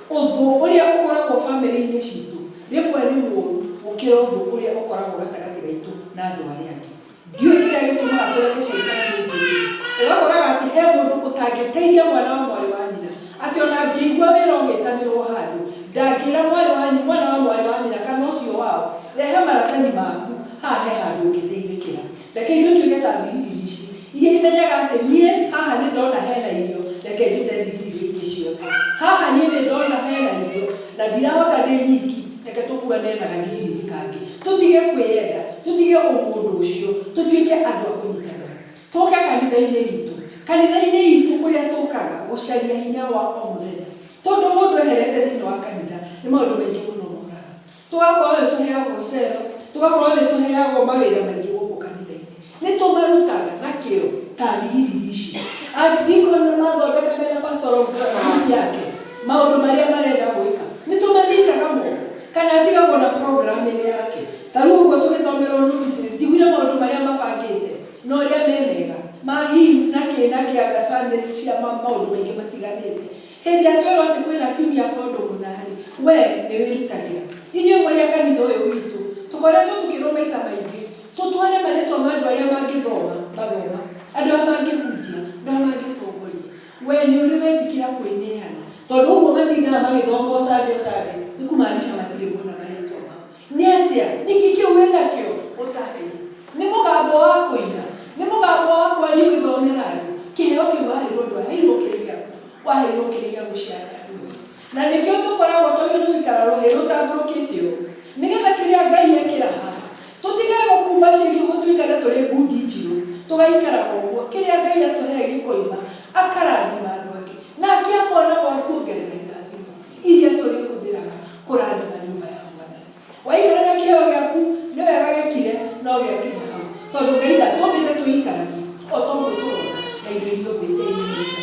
Ũthũ ũrĩa ũkoragwo bamĩrĩ-inĩ citũ rĩmwe nĩ mũũru gũkĩra ũthũ ũrĩa ũkoragwo gatagatĩ gaitũ na andũ arĩa angĩ. Ndiũĩ kĩrĩa gĩtũmaga tũreke caitani aingĩrĩre. Ũgakoraga atĩ he mũndũ ũtangĩteithia mwana wa mwarĩ wa nyina, atĩ ona angĩigua wĩra ũgĩtanĩrwo handũ, ndangĩra mwarĩ wa mwana wa mwarĩ wa nyina kana ũcio wao, rehe maratathi maku, haha he handũ ũngĩteithĩkĩra. Reke ithuĩ tuĩke ta thigiriri ici, iria imenyaga atĩ niĩ haha nĩ ndona hena irio, reke njĩte thigiriri ingĩ ciothe. Haha niĩ nĩ ndona hena irio, na ndirahota ndĩ nyiki, reke tũkuane na gathigiriri kangĩ. Tũtige kwĩyenda, tũtige ũmũndũ ũcio, tũtuĩke andũ a kũnyitanĩra. Tũke kanitha-inĩ itũ, kanitha-inĩ itũ kũrĩa tũkaga gũcaria hinya wa o mũthenya. Tondũ mũndũ eherete thĩinĩ wa kanitha, nĩ maũndũ maingĩ mũno moraga. Tũgakorwo nĩ tũheagwo cero, tũgakorwo nĩ tũheagwo mawĩra maingĩ gũkũ kanitha-inĩ. Nĩ tũmarutaga na kĩo ta thigiriri ici. Archdeacon nĩ mathondeka mena pastoral group yake maũndũ marĩa marenda gwĩka. Nĩ tũmanyitaga moko kana atigagwo na program ĩrĩ yake. Ta rĩu ũguo tũgĩthomerwo notices, njiguire maũndũ marĩa mabangĩte na ũrĩa me mega ma hymns na kĩ na kĩ anga Sundays cia maũndũ maingĩ matiganĩte. Hĩndĩ ĩrĩa twerwo atĩ kwĩna kiumia kwa ũndũ mũna-rĩ, we nĩ wĩrutagĩra. Inyuĩ mũrĩ a kanitha ũyũ witũ, tũkoretwo tũkĩrwo maita maingĩ tũtware marĩtwa ma andũ arĩa mangĩthoma, mathoma, andũ arĩa mangĩhunjia, andũ arĩa mangĩtongoria. We nĩ ũrĩ wetĩkĩra kwĩneana? Tondũ ũguo matindaga magĩthoma o Sunday o Sunday, nĩ kũmaanisha matirĩ mona marĩtwa mao. Nĩ atĩa? Nĩkĩ kĩu wĩnakĩo ũtaheirwo? Nĩ mũgambo wa kũina? Nĩ mũgambo wa kwaria ũgĩthomera andũ? Kĩheo kĩu waheirwo ndwaheirwo kĩrĩ gĩaku, waheirwo kĩrĩ gĩa gũciara andũ. Na nĩkĩo tũkoragwo twagĩrĩirwo gũikara rũhĩ rũtambũrũkĩte ũũ, nĩgetha kĩrĩa Ngai ekĩra haha, tũtige gũkumbacĩrio gũtuĩkane tũrĩ ngundi njirũ, tũgaikaraga ũguo, kĩrĩa Ngai atũhe gĩkoima, akarathima andũ angĩ, nake akona gwa kuongerera irathimo iria tũrĩhũthĩraga kũrathima nyũmba ya Mwathani. Waikara na kĩheo gĩaku, nĩ wega gĩkire, no gĩakinya hau. Tondũ Ngai ndatũmbĩte tũikaragie, o ta ũguo tũrona na indo iria ombĩte imbeca.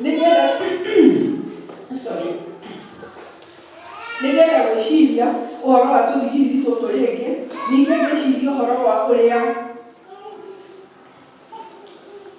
Nĩ ndĩrenda sorry. Nĩ ndĩrenda gwĩciria ũhoro wa tũthigiriri tũtũ rĩngĩ, ningĩ ngĩciria ũhoro wa ũrĩa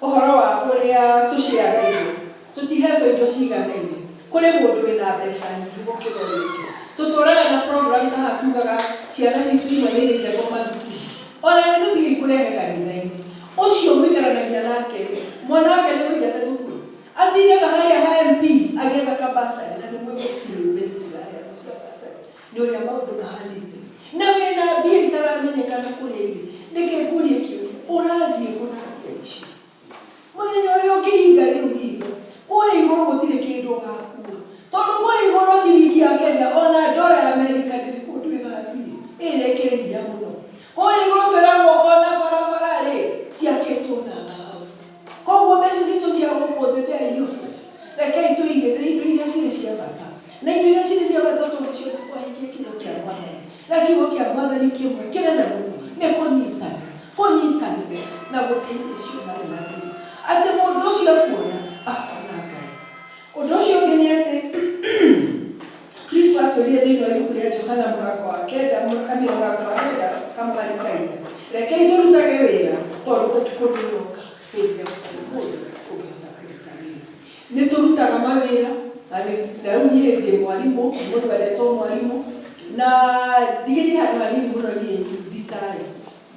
ũhoro wa ũrĩa tũciaraga indo. Tũtihetwo indo ciganaine. Kũrĩ mũndũ wĩna mbeca nyingĩ gũkĩra ũrĩa ũngĩ. Tũtũraga na programs haha tugaga ciana citũ imwe nĩ irĩigagwo mathukuru. Ona nĩ tũtigei kũrehe kanitha-inĩ. Ũcio mũikaranagia nake rĩ, mwana wake nĩ mũingate thukuru? Atindaga harĩa ha MP agĩetha ka bursary na nĩ mũĩ gũtirĩ mbeca ciraheanwo cia bursary nĩ ũrĩa maũndũ mahanĩte. Na wĩna mbia itaramenyekana kũrĩa irĩ. Reke ngũrie kĩũria, ũrathiĩ kũ na mbia icio? Mũthenya ũrĩa ũngĩhinga rĩu ritho, kũrĩa igũrũ gũtirĩ kĩndũ ũgakua. Tondũ kũrĩa igũrũ ciringi ya Kenya ona ndora ya Amerika ndĩrĩ kũndũ ĩgathiĩ. Ĩrĩa ĩkĩrĩ hinya mũno. Kũrĩa igũrũ twĩragwo ona barabara rĩ, ciakĩtwo na thahabu. Koguo mbeca citũ cia gũkũ thĩ they are useless. Rekei tũigĩrĩre indo iria cirĩ cia bata. Na indo iria cirĩ cia bata tũgũciona twahingia kiugo kĩa Mwathani. Na kiugo kĩa Mwathani kĩmwe kĩnene mũno nĩ kũnyitanĩra. Kũnyitanĩra na gũteithia acio marĩ na thĩna. Atĩ mũndũ ũcio akuona, akona Ngai. Ũndũ ũcio ũngĩ nĩ atĩ Kristo atwĩrire thĩinĩ wa ibuku rĩa Johana mũrango wa kenda, mũrango wa kenda kamũhari ka inya, rekei tũrutage wĩra tondũ ũtukũ nĩ ũroka hĩndĩ ĩrĩa gũtarĩ mũndũ ũngĩhota kũruta wĩra. Nĩ tũrutaga mawĩra na rĩu niĩ ndĩ mwarimũ, nĩ mũndũ wendetwo mwarimũ na ndigĩtie handũ hanini mũno niĩ nditaya.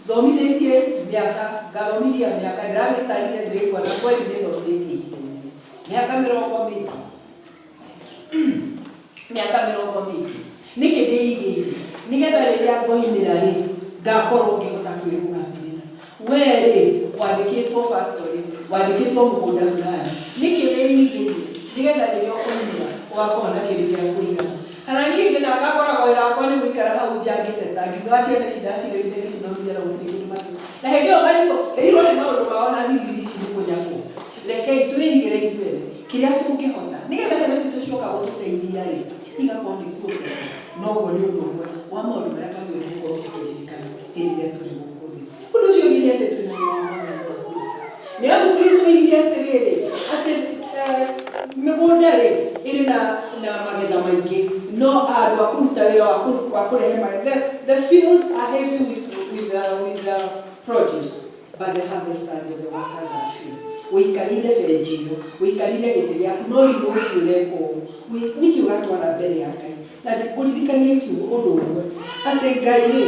Thomithĩtie mĩaka, ngathomithia mĩaka, ndĩramĩtarire ndĩraigua na kweli nĩ thomithĩtie ihinda inene, mĩaka mĩrongo mĩingĩ. Mĩaka mĩrongo mĩingĩ. Nĩkĩ ndĩigĩire? Nĩgetha rĩrĩa ngoimĩra rĩ, ngakorwo ngĩhota kwĩrũgamĩrĩra. We rĩ, wandĩkĩtwo factory, wandĩkĩtwo mũgũnda fulani, nĩkĩ wĩigĩire? Nĩgetha rĩrĩa ũkoimĩra, ũgakorwo na kĩndũ gĩa kũigana. Kana niĩ ngĩnanga ngoragwo wĩra wakwa nĩ gũikara hau nja ngĩteta, ngiugaga ciana ici ndacirerire ngĩcithomithia na gũtirĩ kĩndũ makĩ. Na hĩndĩ ĩyo mariko ĩirwo nĩ maũndũ mao na thigiriri ici nĩ kũnyagwo. Rekei twĩigĩre ithuene kĩrĩa tũngĩhota nĩgetha ciana citũ cioka gũtũteithia rĩ, igakorwo nĩ kuo na ũguo nĩ ũndũ ũmwe wa maũndũ marĩa twagĩrĩirwo nĩ gũkorwo tũkĩririkana hĩndĩ ĩrĩa tũrĩ gũkũ thĩ. Ũndũ ũcio ũngĩ nĩ atĩ twĩna wĩra wa Mwathani wa kũruta. Nĩ amu Kristo oigire atĩrĩrĩ, atĩ mĩgũnda rĩ, ĩrĩ na na magetha maingĩ, no andũ a kũruta wĩra wa wa kũrehe magetha, the fields are heavy with produce, but the harvesters or the workers are few. Ũikarĩire benji ĩyo, ũikarĩire gĩtĩ gĩaku, no rĩu ũthiĩ ũreka ũũ. Nĩkĩ ũratwara mbere ya Ngai? Na ngũririkanie kiugo ũndũ ũmwe, atĩ Ngai rĩ,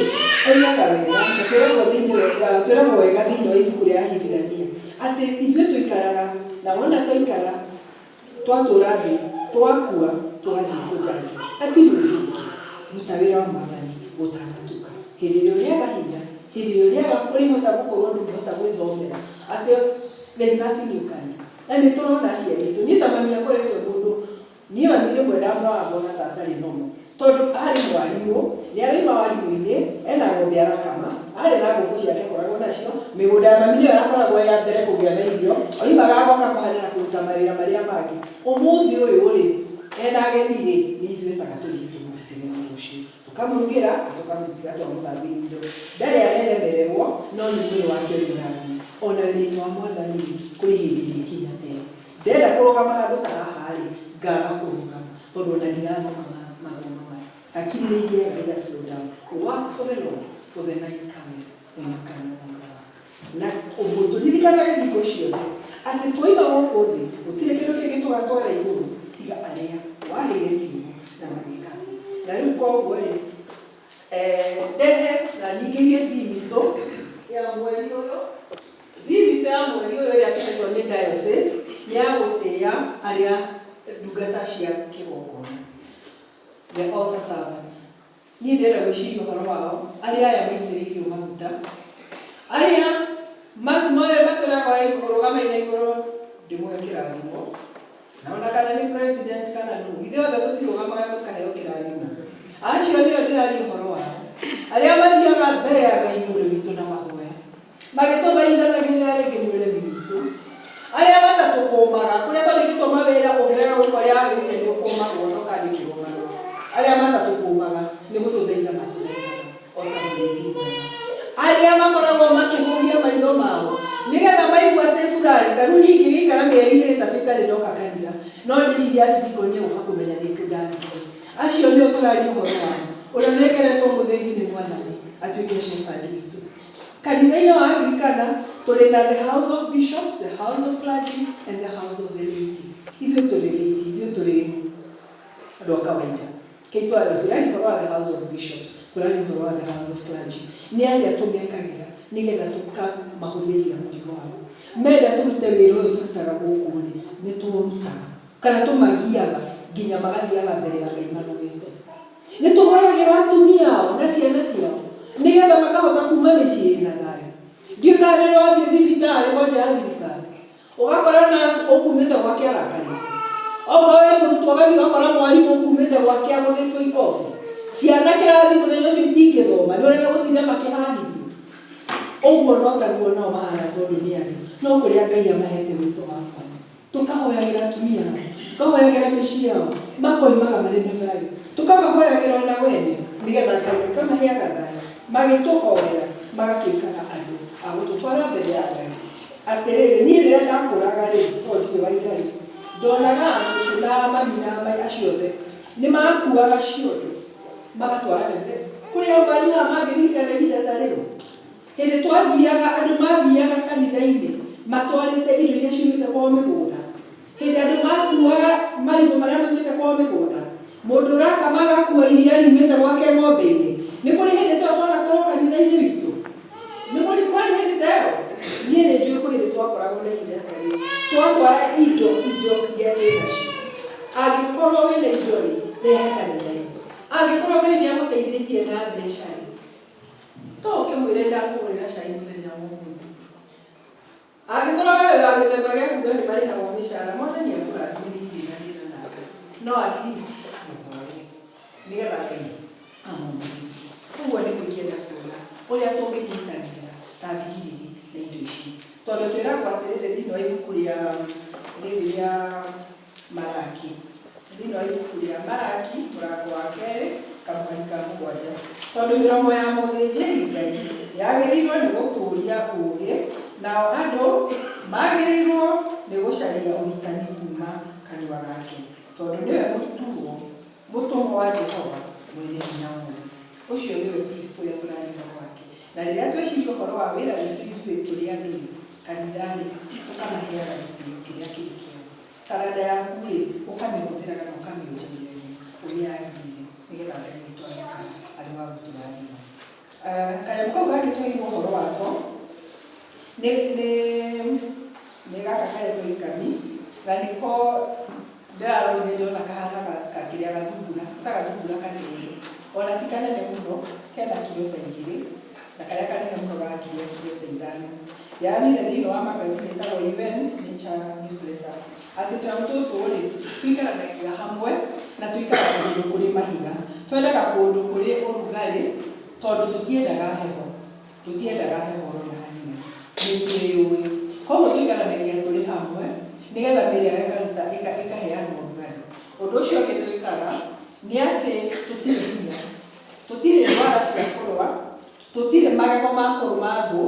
oigaga wega, na twĩragwo thĩinĩ wa, twĩragwo wega thĩinĩ wa ibuku rĩa Ahibirania, atĩ ithuĩ tũikaraga, na wona twaikara, twatũra thĩ, twakua, tũgathiĩ kũnjanjwo. Hatirĩ ũndũ ũngĩ. Ruta wĩra wa Mwathani gũtanatuka. Hĩndĩ ĩrĩa ũrĩaga hinya, hĩndĩ ĩrĩa ũrĩaga ũrĩhota gũkorwo ndũngĩhota gwĩthomera, atĩ there is nothing you can do. Na nĩ tũrona aciari aitũ, niĩ ta mami akoretwo e mũndũ Niĩ mami rĩmwe ndamũroraga ngona ta atarĩ normal tondũ arĩ mwarimũ, nĩ arauma warimũ-inĩ, ena ng'ombe arakama, arĩ na ngũkũ ciake akoragwo nacio, mĩgũnda ya mami nĩyo yakoragwo ĩ ya mbere kũgĩa na irio, oimaga agoka kũhanda na kũruta mawĩra marĩa mangĩ. Ũmũthĩ ũyũ rĩ, ena ageni rĩ, nĩ ithuĩ etaga tũthiĩ tũmũrutĩre wĩra ũcio. Tũkamũrugĩra na tũkamũtiga twamũthambĩria indo. Ndarĩ areremererwo, no nĩ mwĩrĩ wake ũrĩa ũrathiĩ. Ona wĩra-inĩ wa Mwathani rĩ, kũrĩ hĩndĩ ĩrĩkinya ta ĩyo. Ndenda kũrũgama handũ ta haha-rĩ, ngaga kũrũgama tondũ ona ndirathoma mathomo maya. Hakiri nĩ ithiaga iga slow down. Work for the Lord, for the night cometh when you can no longer work. Na ũguo tũririkanage hingo ciothe atĩ twoima gũkũ thĩ gũtirĩ kĩndũ kĩngĩ tũgatwara igũrũ tiga arĩa waheire kiugo na magĩka atĩa. Na rĩu koguo-rĩ, ndehe na nyingĩrie theme itũ ya mweri ũyũ. Theme itũ ya mweri ũyũ ĩrĩa tũhetwo nĩ diocese nĩ ya gũtĩĩa arĩa ndungata cia kĩgongona, the altar servants. Niĩ ndĩrenda gwĩciria ũhoro wao, arĩa aya maitĩrĩirio maguta, arĩa matũraga rũgamaine igũrũ ndĩmũhe kĩrathimo, na ona kana nĩ president kana nũ, ithuĩ othe tũtirũgamaga tũkaheo kĩrathimo. Acio nĩo ndĩraria ũhoro wao, arĩa mathiaga mbere ya Ngai nĩ ũndũ witũ na mahoya. Magĩtũthaithanagĩrĩra rĩngĩ nĩ ũremi witũ. Arĩa matatũkũmaga, kũrĩa twandĩkĩtwo mawĩra ũngĩrega gwĩka ũrĩa wagĩrĩire nĩ ũkũmagwo na ũkandĩkĩrwo marũa. Arĩa matatũkũmaga nĩ gũtũthaitha matũthaithaga o ta mũrĩithi mwega. Arĩa makoragwo makĩhũhia maitho mao nĩgetha maigue atĩ burani, ta rĩu niĩ ingĩgĩikara mĩeri ĩrĩ ĩtatũ itarĩ ndoka kanitha, no ndĩcirie atĩ ndikoni egũka kũmenya nĩkũ ndathire. Acio nĩo tũraria ũhoro wao, ũrĩa ũnengeretwo mũthĩgi nĩ Mwathani atuĩke shepherd witũ. Kanitha-inĩ wa Anglikana tũrĩ na the house of bishops, the house of clergy and the house of the laity. Ithuĩ tũrĩ laity, ithuĩ tũrĩ andũ a kawaida. Kei tũraria ũhoro wa the house of bishops, tũraria ũhoro wa the house of clergy. Nĩ atĩa tũmekagĩra nĩgetha tũkamahũthĩria mũrigo wao? Menda tũrute wĩra ũyũ tũrutaga gũkũ rĩ, nĩ tũũrutaga kana tũmagiaga nginya magathiaga mbere ya Ngai manogete. Nĩ tũhoyagĩra atumia ao na ciana ciao nĩgetha makahota kuuma mĩciĩ ĩna thayũ. Ndiũĩ kana nĩ ũrĩ wathiĩ thibitarĩ kwanja ya thirikari, ũgakora nurse ũkumĩte gwake arakarĩte. Okorwo wĩ mũrutwo ũgathiĩ ũgakora mwarimũ ũkumĩte gwake agũthĩtwo ikobi. Ciana kĩrathi mũthenya ũcio itingĩthoma nĩ ũrĩa megũtinda makĩhanithio. Ũguo no taguo nao mahana tondũ nĩ andũ. No kũrĩa Ngai amahete wĩto wa mwanya. Tũkahoyagĩra atumia ao, tũkahoyagĩra mĩciĩ yao, makoimaga marĩ na thayũ. Tũkamahoyagĩra o nao ene, nĩgetha Ngai akamaheaga thayũ. Magĩtũhoera, magatuĩkaga andũ a gũtũtwara mbere ya Ngai. Atĩrĩrĩ, niĩ rĩrĩa ndakũraga-rĩ, tondũ ndirĩ wa Ngai, ndonaga cũcũ na mami na mai acio othe nĩmakuaga ciondo magatwara kanitha. Kũrĩ andũ anyu haha mangĩririkana ihinda ta rĩu? Hĩndĩ twathiaga, andũ mathiaga kanitha-inĩ matwarĩte irio iria ciumĩte kwao mĩgũnda. Hĩndĩ andũ makuaga marigũ marĩa maumĩte kwao mĩgũnda. Mũndũ ũrakama agakua iria riumĩte gwake ng'ombe-inĩ. Nĩ kũrĩ hĩndĩ ta ĩyo twanakorwo kanitha-inĩ witũ? Nĩ kũrĩ kwarĩ hĩndĩ ta ĩyo? Niĩ nĩ njũĩ kwĩ hĩndĩ twakoragwo na ihinda ta rĩu. Twatwara indo, indo iria twĩ nacio. Angĩkorwo wĩna indo-rĩ, rehe kanitha-inĩ. Angĩkorwo Ngai nĩ agũteithĩtie na mbeca-rĩ, To ũkĩmwĩre ndakũgũrĩra cai mũthenya wa ũmũthĩ. Angĩkorwo we wĩ wa gĩthemba gĩa kuga nĩ marĩhagwo mĩcara, Mwathani akũrathime niĩ ndirĩ na thĩna nake. No at least mũhoere. Nĩgetha Ngai amomithie. Ũguo nĩguo ingĩenda kuona ũrĩa tũngĩnyitanĩra ta thigiriri na indo ici. Tondũ twĩragwo atĩrĩrĩ thĩinĩ wa ibuku rĩa rĩrĩ rĩa Malaki, thĩinĩ wa ibuku rĩa Malaki mũrango wa kerĩ kamũhari ka mũgwanja, tondũ mĩromo ya mũthĩnjĩri Ngai yagĩrĩirwo nĩ gũtũũria ũũgĩ, nao andũ magĩrĩirwo nĩ gũcaria ũrutani kuuma kanua gake, tondũ nĩwe mũtũmwo mũtũmwo wa Jehova Mwene-Hinya-Wothe. Ũcio nĩwe Kristo ũrĩa tũraria ũhoro wake. Na rĩrĩa tweciria ũhoro wa wĩra witũ ithuĩ tũrĩ athuri kanitha-rĩ, tũkamaheaga gĩtĩo kĩrĩa kĩrĩ kĩao. Taranda yaku-rĩ, ũkamĩhũthĩraga na ũkamĩonjorithagia ũrĩa yagĩrĩire, nĩgetha Ngai witũ ageka arĩ wa gũtũrathima. Kanyamũ kau kangĩ tũheirwo ũhoro wako nĩ nĩ nĩ gaka karetwo ikami, na nĩko ndĩrarorire ndĩrona kahana ka kĩrĩa gathungura, ta gathungura kanini, ona ti kanene mũno, kena kiro ta igĩrĩ, na karĩa kanene mũno gagakinya kiro ta ithano. Yaranire thĩinĩ wa magazine ĩtagwo UN Nature Newsletter atĩ tũnyamũ tũtũ rĩ, tũikaranagia hamwe na tũikaraga kũndũ kũrĩ mahiga. Twendaga kũndũ kũrĩ ũrugarĩ tondũ tũtiendaga heho. Tũtiendaga heho o na hanini. Nĩ twĩyũĩ. Koguo tũikaranagia tũrĩ hamwe nĩgetha mĩĩrĩ yao ĩkaruta ĩkaheana ũrugarĩ. Ũndũ ũcio ũngĩ twĩkaga nĩ atĩ tũtirĩ hinya. Tũtirĩ ndwara cia kũrũa, tũtirĩ magego ma kũrũma thũ,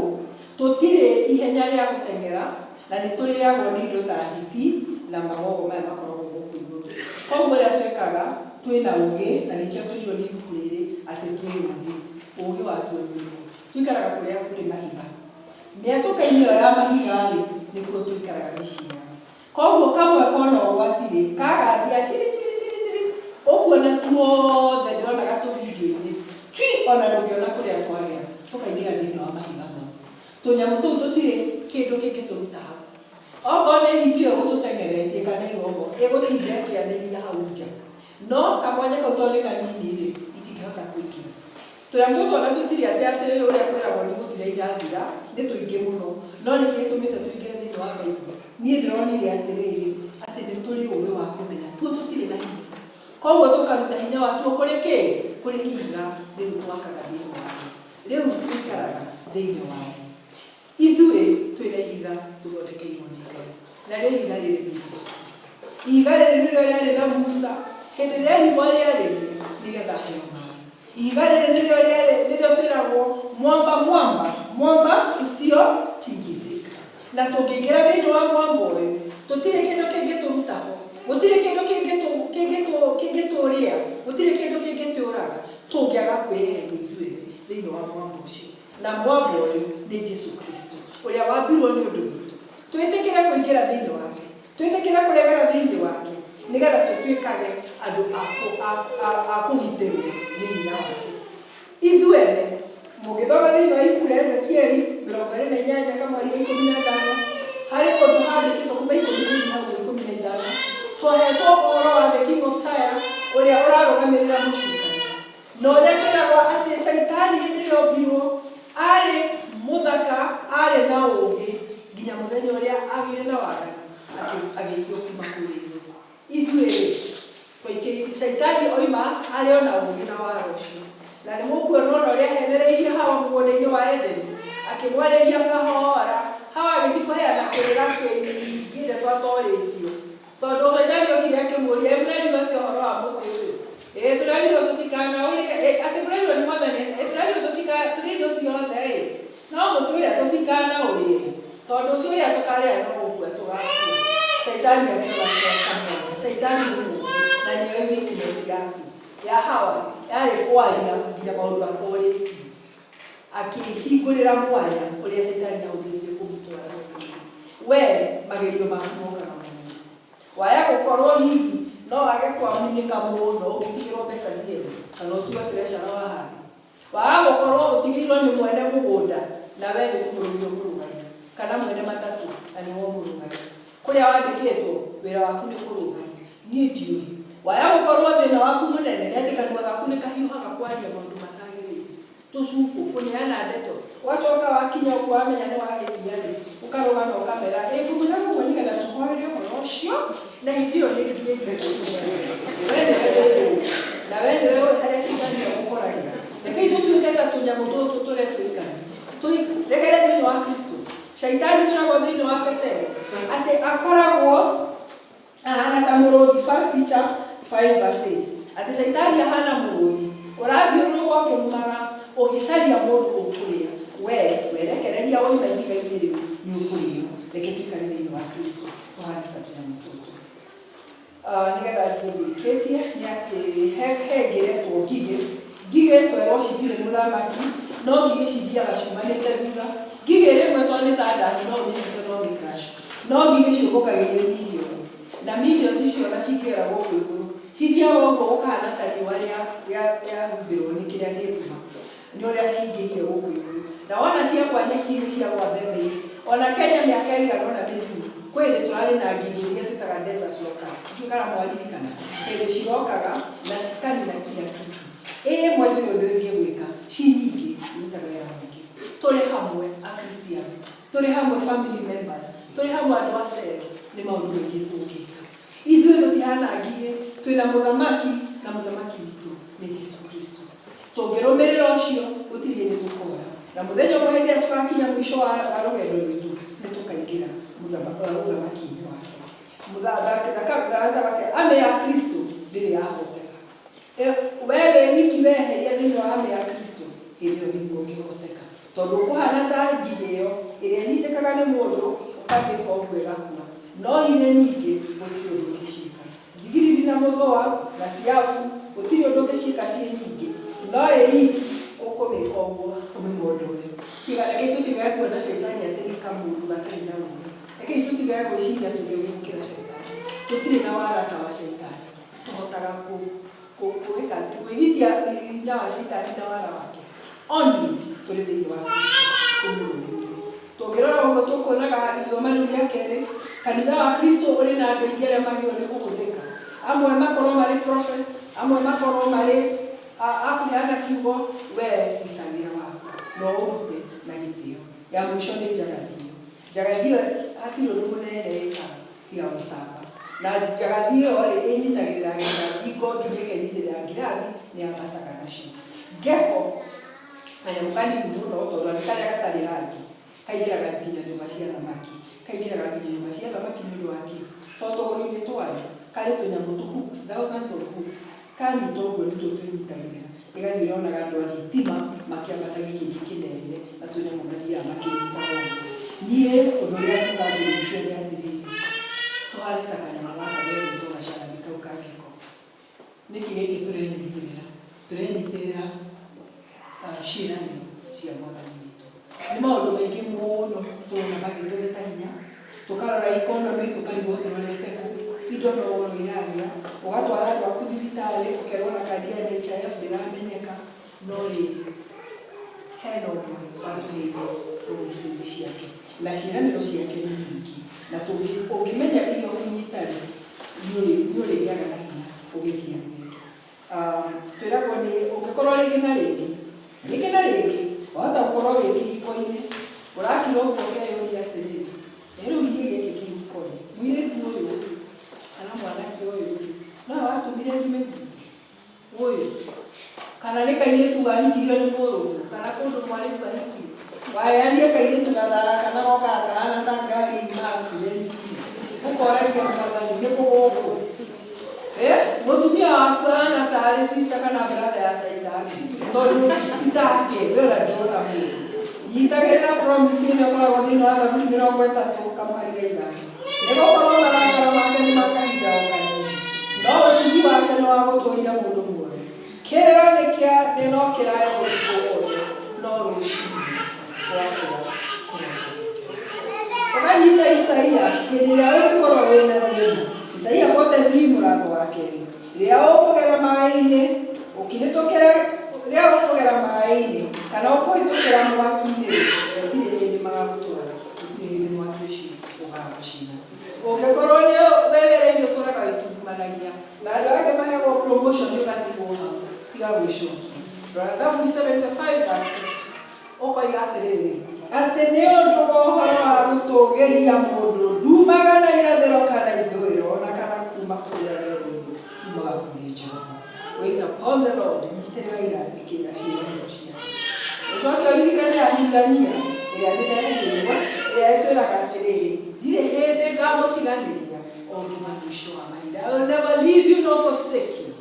tũtirĩ ihenya rĩa gũteng'era, na nĩ tũrĩagwo nĩ indo ta hiti na magogo maya makoragwo gũkũ igũrũ. Koguo ũrĩa twĩkaga, twĩ na ũũgĩ, na nĩkĩo twĩrirwo nĩ ibuku rĩrĩ atĩ twĩ ũũgĩ. Ũũgĩ watuo nĩ ũrĩkũ? Tũikaraga kũrĩa kũrĩ mahiga. Mĩatũka-inĩ ĩyo ya mahiga-rĩ, nĩkuo tũikaraga mĩciĩ yao. Koguo kamwe kona ũgwati-rĩ, kagathia chiri chiri chiri chiri, ũkuona tuothe ndĩronaga tũ video-inĩ, cwi ona ndũngĩona kũrĩa twagera, tũkaingĩra thĩinĩ wa mahiga mau. Tũnyamũ tũu tũtirĩ kĩndũ kĩngĩtũruta hau. Okorwo nĩ hiti ĩyo ĩgũtũteng'eretie kana ĩgogo, ĩgũtinda ĩkĩanĩria hau nja. No kamwanya kau tondũ nĩ kanini-rĩ, itingĩhota kũingĩra. Tũnyamũ tũtũ ona tũtirĩ atĩ atĩ ũrĩa kwĩragwo nĩ gũthira irathira, nĩ tũingĩ mũno. No nĩkĩ gĩtũmĩte tũingĩre thĩinĩ wa Bible? Niĩ ndĩronire atĩrĩrĩ, atĩ nĩ tũrĩ ũũgĩ wa kũmenya tuo tũtirĩ na hinya. Koguo tũkaruta hinya watuo kũrĩ kĩ? Kũrĩ ihiga rĩu twakaga thĩinĩ warĩo. Rĩu tũikaraga thĩinĩ warĩo. Ithuĩ twĩ na ihiga tũthondekeirwo nĩ Ngai, narĩo ihiga rĩrĩ nĩ Jesũ Kristũ. Ihiga rĩrĩ nĩrĩo rĩarĩ na Musa hĩndĩ ĩrĩa riũa rĩarĩire nĩgetha aheo maaĩ. Ihiga rĩrĩ nĩrĩo rĩarĩ nĩrĩo twĩragwo mwamba mwamba, mwamba usiotingizika. Na tũngĩingĩra thĩinĩ wa mwamba ũyũ, tũtirĩ kĩndũ kĩngĩtũruta ho, gũtirĩ kĩndũ kĩngĩtũrĩa, gũtirĩ kĩndũ kĩngĩtũraga tũngĩaga kwĩyeheria ithuĩ ene thĩinĩ wa mwamba ũcio. Na mwamba ũyũ nĩ Jesu Kristo, ũrĩa wambirwo nĩ ũndũ witũ. Twĩtĩkĩre kũingĩra thĩinĩ wake, twĩtĩkĩre kũregera thĩinĩ wake, nĩgetha tũtuĩkage andũ a kũgitĩrwo nĩ hinya wake. Ithuene, mũngĩthoma thĩinĩ wa ibuku rĩa Ezekieli 28 kamweri ga 15, harĩ ũndũ handĩkĩtwo kuma ikũmi gũthiĩ hau 15, twahetwo ũhoro wa the king of Tyre, ũrĩa ũrarũgamĩrĩra mũcukani. Na ũrĩa kwĩragwo atĩ Caitani hĩndĩ ĩrĩa ombirwo aarĩ mũthaka, aarĩ na ũũgĩ, nginya mũthenya ũrĩa agĩire na waganu, agĩikio kuma kũrĩa igũrũ. Ithuĩ-rĩ, twaikĩrire, Caitani oima arĩ o na ũũgĩ na wara ũcio. Na nĩ mũkuona o na ũrĩa ahenereirie Hawa mũgũnda-inĩ wa Edeni, akĩmwarĩria kahora. Hawa agĩthiĩ kũheana kĩrĩra kĩingĩ ũrĩa twatorĩtio. Tondũ Shaitani okire akĩmũũria, Ĩ mũrerirwo atĩa ũhoro wa mũtĩ ũyũ? Ĩ tũrerirwo tũtikanaũrĩe, ĩ atĩ mũrerirwo nĩ Mwathani atĩa? Ĩ tũrerirwo tũrĩe indo ciothe ĩ, no mũtĩ ũrĩa tũtikanaũrĩe, tondũ ũcio ũrĩa tũkarĩa no gũkua tũgakua. Shaitani akĩona kamwanya. Shaitani nĩ mũũgĩ na nĩoĩ weakness yaku. Ya Hawa yarĩ kwaria nginya maũndũ atorĩtie. Akĩhingũrĩra mwanya ũrĩa Shaitani ahũthĩrire kũmũtwara ũndũ-inĩ. Wee magerio maku mokaga manene. Waya gũkorwo hihi no wage kũaminĩka mũno ũngĩtigĩrwo mbeca ciene kana ũtuo treasurer wa handũ. Waga gũkorwo ũtigĩirwo nĩ mwene mũgũnda na wee nĩ kũmũrũgia ũmũrũgagia kana mwene matatũ na nĩwe ũmũrũgagia. Kũrĩa wandĩkĩtwo wĩra waku nĩ kũrũgagia. Niĩ ndiũĩ. Waya gũkorwo thĩna waku mũnene nĩ atĩ kanua gaku nĩ kahiũhaga kwaria maũndũ matagĩrĩire. Tũcukũ, kũneana ndeto. Wacoka wakinya ũguo wamenya nĩ wahĩtia-rĩ, ũkarũga na ũkamera, ĩ ngũmwĩra ũguo nĩgetha tũhoere ũhoro ũcio, na hĩndĩ ĩyo nĩ njuĩte. We nĩwe wĩ ũũgĩ. Na we nĩwe ũĩ harĩa caitani egũkoragia. Rekei tũtuĩke ta tũnyamũ tũtũ tũrĩa tũikara. Tũregere thĩinĩ wa Kristo. Shaitani tũragwo thĩinĩ wa Petero atĩ akoragwo ahana ta mũrũthi, First Peter 5 verse 8, atĩ shaitani ahana mũrũthi ũrathiũrũrũka ũkĩrumaga ũgĩcaria mũndũ ũkũrĩa. We werekereria woima ihiga-inĩ rĩu nĩ ũkũrĩo. Reke tũikare thĩinĩ wa Kristo tũhane ta tũnyamũ tũtũ. Nĩgetha thiĩ ndĩkĩtie nĩ atĩ he ngĩretwo ngigĩ. Ngigĩ twerwo citirĩ mũthamaki, no ngigĩ cithiaga ciumanĩte thutha. Ngigĩ rĩmwe tondũ nĩ ta ndathi no ũmĩnyite no ũmĩ-crush. No ngigĩ ciũmbũkagĩrio mirioni. Na millions icio ona cingĩgera gũkũ igũrũ, cithiaga ũguo gũkahana ta riũa rĩahumbĩrwo nĩ kĩrĩa nĩ nduma, nĩ ũrĩa cingĩhire gũkũ igũrũ. Na wona ciagwa nyeki-inĩ, ciagwa mbembe-inĩ, ona Kenya mĩaka ĩigana ũna mĩthiru, kwĩ hĩndĩ tũrarĩ na ngigĩ iria twĩtaga desert locust. Ndiũĩ kana mwaririkana, hĩndĩ cirokaga na cikanina kila kitu. Ĩ ĩmwe ndĩrĩ ũndũ ĩngĩgwĩka, ci nyingĩ irutaga wĩra mũingĩ. Tũrĩ hamwe Akristiano, tũrĩ hamwe family members, tũrĩ hamwe andũ a cell, nĩ maũndũ maingĩ tũngĩka. Ithuĩ tũtihana ngigĩ, twĩna mũthamaki na mũthamaki witũ nĩ Jesu Kristo. Tũngĩrũmĩrĩra ũcio gũtirĩ hĩndĩ tũkora. Na mũthenya ũmwe hĩndĩ ĩrĩa tũgakinya mũico wa rũgendo rwitũ nĩ tũkaingĩra ũthamaki-inĩ wake. Army ya Kristo ndĩrĩ yahoteka. We wĩ wiki weheria thĩinĩ wa army ya Kristo, hĩndĩ ĩyo nĩguo ũngĩhoteka. Tondũ ũkũhana ta ngigĩ ĩyo ĩrĩa ĩnyitĩkaga nĩ mũndũ ũkamĩka ũguo ĩgakua. No irĩ nyingĩ gũtirĩ ũndũ ũngĩciĩka. Thigiriri na mũthũa na ciabu gũtirĩ ũndũ ũngĩciĩka ciĩ nyingĩ. No ĩ iki ũkũmĩka ũguo ũmĩmondore. Tiga rekei tũtigage kuona caitani atĩ nĩ kamũndũ gatarĩ na ũũgĩ. Rekei tũtigage gwĩciria tũrĩ ogĩ gũkĩra caitani. Tũtirĩ na wara ta wa caitani. Tũhotaga gwĩka atĩ kwĩgitia hinya wa caitani na wara wake only tũrĩ thĩinĩ wa Kristo tũmũrũmĩrĩire. Tũngĩrora ũguo tũkuonaga ithoma rĩu rĩa kerĩ, kanitha wa Kristo ũrĩ na andũ aingĩ arĩa magĩrĩirwo nĩ kũhũthĩka. Amwe makorwo marĩ prophets, amwe makorwo marĩ a kũheana kiugo, we ruta wĩra waku na ũũrute na gĩtĩo. Ya mũico nĩ njagathi ĩyo. Njagathi ĩyo hatirĩ ũndũ mũnene ĩkaga tiga gũtamba. Na njagathi ĩyo rĩ, ĩnyitagĩrĩra thingo nginya ĩkenyitĩrĩra ngirathi nĩ yambataga nacio. Gecko, kanyamũ kanini mũno tondũ nĩ karĩa gatarĩ rangi, kaingĩraga nginya nyũmba cia thamaki. Kaingĩraga nginya nyũmba cia thamaki nĩ ũndũ wa kĩ? Tondũ tũgũrũ-inĩ twayo karĩ tũnyamũ tũ hooks, thousands of hooks. Kanyita ũguo nĩtuo twĩnyitagĩrĩra. Ĩgathiĩ ũrĩonaga andũ a thitima makĩambata gĩkĩngĩ kĩnene na tũnyamũ mathiaga makĩnyitaga ũguo. Niĩ ũndũ ũrĩa nguga ngĩrĩkia nĩ atĩrĩrĩ, tũhane ta kanyamũ gaka gegwĩtwo gacagathi kau ka gecko. Nĩkĩ gĩkĩ tũrenyitĩrĩra? Tũrenyitĩrĩra ciĩranĩro cia Mwathani witũ. Nĩ maũndũ maingĩ mũno tũrona magĩtũreta hinya, tũkarora economy tũkarigwo tũrorete kũ, indo no goro iragĩa, ũgatwara andũ aku thibitarĩ ũkerwo na kandi ya NHIF ndĩramenyeka, no rĩrĩ hena ũmwe watũheire promises ciake na ciĩranĩro ciake nĩ nyingĩ, na ũngĩmenya iria ũkũnyita rĩ, nĩ ũrĩgĩaga na hinya ũgĩthiĩ rũgendo. Twĩragwo nĩ ũngĩkorwo rĩngĩ na rĩngĩ, rĩngĩ na rĩngĩ wahota gũkorwo wĩ kĩhiko-inĩ, ũrakira ũguo ũkeyũria atĩrĩrĩ, ĩ rĩu niĩ gĩkĩ kĩhiko-rĩ, mũirĩtu ũyũ rĩ, kana mwanake ũyũ rĩ, nowe watũmire njume gwitũ? Ũyũ? Kana nĩ kairĩtu gahikirio nĩ mũrũguo, kana kũndũ mwarĩtu ahikirio? Waheanire kairĩtu gathaka kana gokaga kahana ta ngari yuma accident ũkoragia Mwathani nĩ kũ gũkũ? Mũtumia waku ahana tarĩ sister kana brother ya caitani tondũ ti take we ona ndũrona mũndũ. Nyitagĩrĩra promise ĩno ĩkoragwo thĩinĩ wa Thaburi 30 kamũhari ga 5. Nĩgũkorwo marakara make nĩ ma kahinda o kanini, no ũtugi wake nĩ wa gũtũũria mũndũ muoyo. Kĩrĩro nĩ kĩa nĩ no kĩrae ũtukũ wothe, no rũcinĩ gwakĩra kũroka gĩkeno. Ũkanyita Isaia hĩndĩ ĩrĩa ũngĩkorwo wĩ na thĩna. Isaia 43 mũrango wa kerĩ. Rĩrĩa ũkũgera maĩ-inĩ, ũkĩhĩtũkĩra, rĩrĩa ũkũgera maĩ-inĩ, kana ũkũhĩtũkĩra mwaki-inĩ-rĩ, gũtirĩ hĩndĩ magagũtwara, gũtirĩ hĩndĩ mwaki ũcio ũgagũcina. Ũngĩkorwo nĩ wĩ wĩra-inĩ ũtũraga wĩtungumanagia, na andũ arĩa angĩ maheagwo promotion ũgatigwo hau, tiga gwĩcokia. Rora Thaburi 75 verse 6. Ũkoiga atĩrĩrĩ, atĩ nĩ ũndũ wa ũhoro wa gũtũũgĩria mũndũ, nduumaga na irathĩro kana ithũĩro, o na kana kuuma kũrĩa werũ-inĩ, uumaga kũrĩ Jehova. Wait upon the Lord, nyitĩrĩra irathikĩra ciĩranĩro ciake. Ũcoke ũririkane Ahibirania ĩrĩa ndĩrerĩgĩrĩrwo, ĩrĩa ĩtwĩraga atĩrĩrĩ, ndirĩ hĩndĩ ngamũtiganĩria o nginya mũico wa mahinda. I will never leave you nor forsake you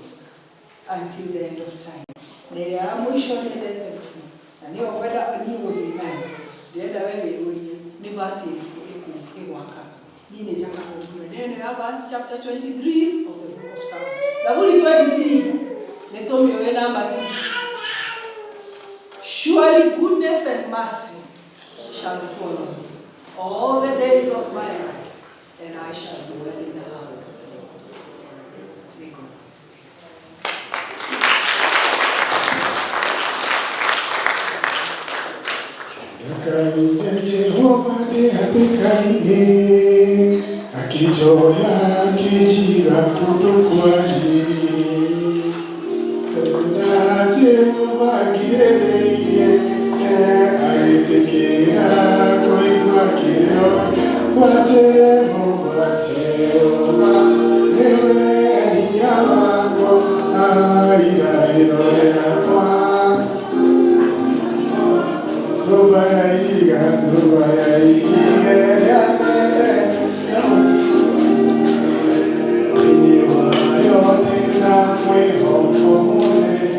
until the end of time. Na ĩrĩa ya mũico nyendete mũno, na nĩyo ngwenda niĩ gũthiĩ nayo, ndĩrenda we wĩyũrie nĩ verse ĩrĩkũ ĩgwakaga. Niĩ nĩ njakaga ũguo. Na ĩno ya verse chapter 23 of the book of Psalms. Thaburi 23 nĩ tũmĩũĩ number 6. Surely goodness and mercy shall follow me all the days of my life, and I shall dwell in the house of the Lord. May God bless you. Ndakaire Jehova ndĩ hatĩka-inĩ, akĩnjoya akĩnjiga kũndũ kwariĩ. Na Jehova ngirĩrĩirie, agĩtĩkĩra kũigua kĩrĩro kwa Jehova. Jehova nĩwe hinya wakwa, irahĩro rĩakwa. Ndũmba ya ihiga, ndũmba ya ihiga ĩrĩa nene, thĩinĩ wayo ndĩna mwĩhoko mũnene.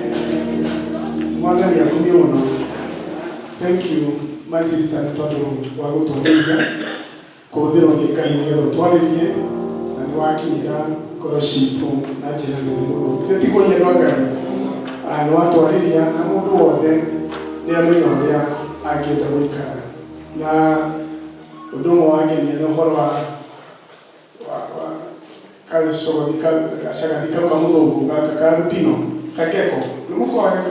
Mwathani akumio mũno. Thank you, my sister, nĩ tondũ wa gũtwarĩria kũhũthĩrwo nĩ Ngai nĩgetha ũtwarĩrie, na nĩ wakinyĩra ngoro citũ na njĩra nene mũno. Tĩtiguo andũ a Ngai. Ah, nĩ watwarĩria na mũndũ wothe nĩ amenya ũrĩa angĩenda gũikara. Na ũndũ ũmwe wangenia nĩ ũhoro wa gacogothi gacagathi kau kamũthũngũ gaka ka rupino gakeko nĩ mũkoya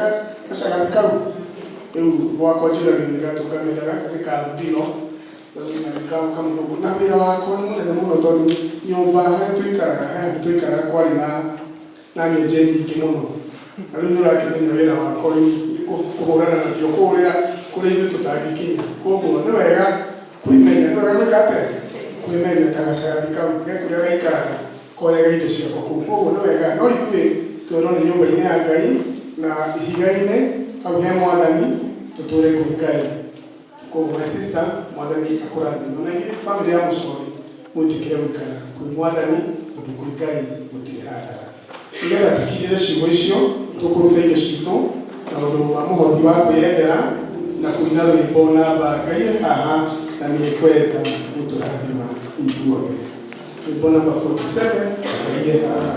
gacagathi kau rĩu gwakwa njũragio nĩ gatũkamĩra gaka nĩ ka rupino na nĩ kamũthũngũ. Na wĩra wakwa nĩ mũnene mũno tondũ nyũmba harĩa tũikaraga, he handũ tũikaraga kwarĩ na nyenje nyingĩ mũno, na rĩu nĩ ũrakĩmenya wĩra wakwa rĩu nĩ kũhũrana nacio kũrĩa kũrĩa ithuĩ tũtangĩkinya. Koguo nĩ wega kwĩmenya, nĩ wega gwĩka atĩa, kwĩmenya ta gacagathi kau he kũrĩa gaikaraga koyaga indo ciakwa kũu. Koguo nĩ wega no ithuĩ twerwo nĩ nyũmba-inĩ ya Ngai na ihiga-inĩ hau he Mwathani, tũtũre kwĩ Ngai. Koguo my sister, Mwathani akũrathime, na inyuĩ family ya Mũcori mwĩtĩkĩre gũikara kwĩ Mwathani tondũ kwĩ Ngai gũtirĩ hathara. Nĩgetha tũkindĩre ciugo icio, tũkũruta indo citũ na ũndũ wa mũhothi wa kwĩyendera na kũina rwĩmbo namba Ngai e haha na nĩ ekwenda gũtũrathima ithuothe. Rwĩmbo namba 47, Ngai e haha.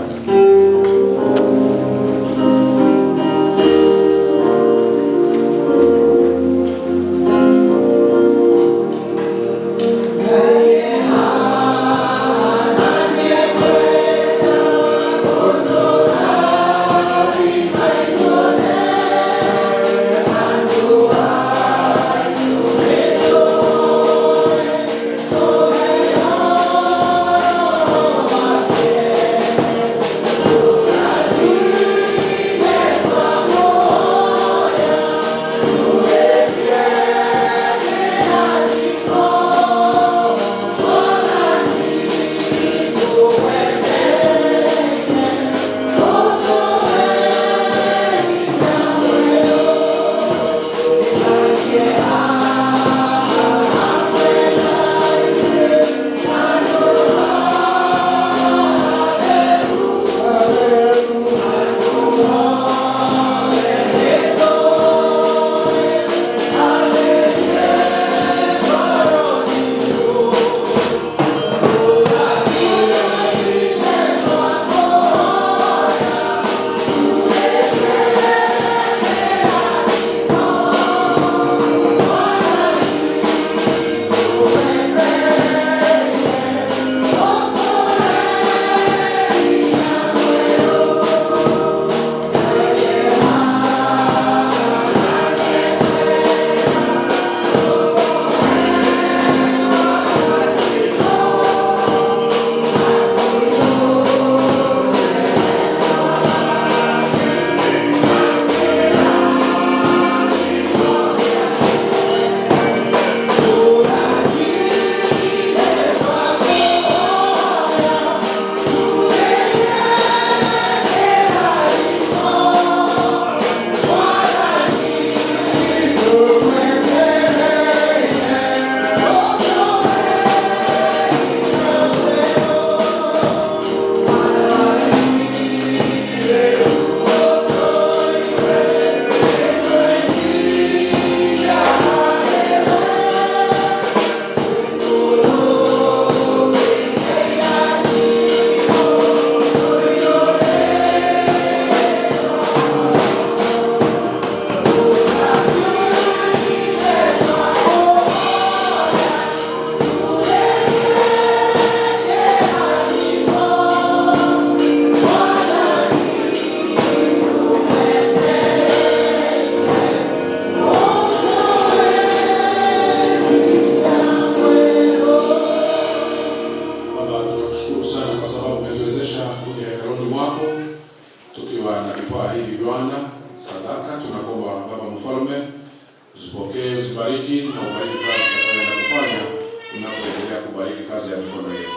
kazi ya mikono yetu.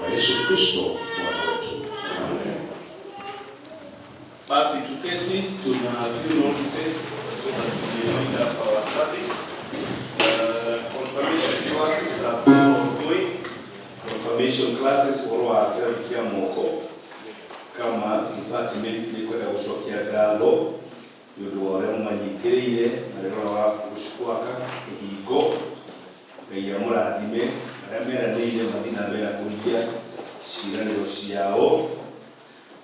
Kwa Yesu Kristo Bwana wetu. Amen. Basi tuketi, tuna few notices so that we may wind up our service. Confirmation classes are still ongoing. Confirmation classes ũhoro wa kĩrathi kĩa moko kama department nĩ kwenda gũcokia ngatho nĩ ũndũ wa ũrĩa mũmanyitĩrĩire na ũrĩa wa gwaka kĩhingo. Ngai amũrathime arĩa meranĩire mathiĩ na mbere na kũhingia ciĩranĩro ciao.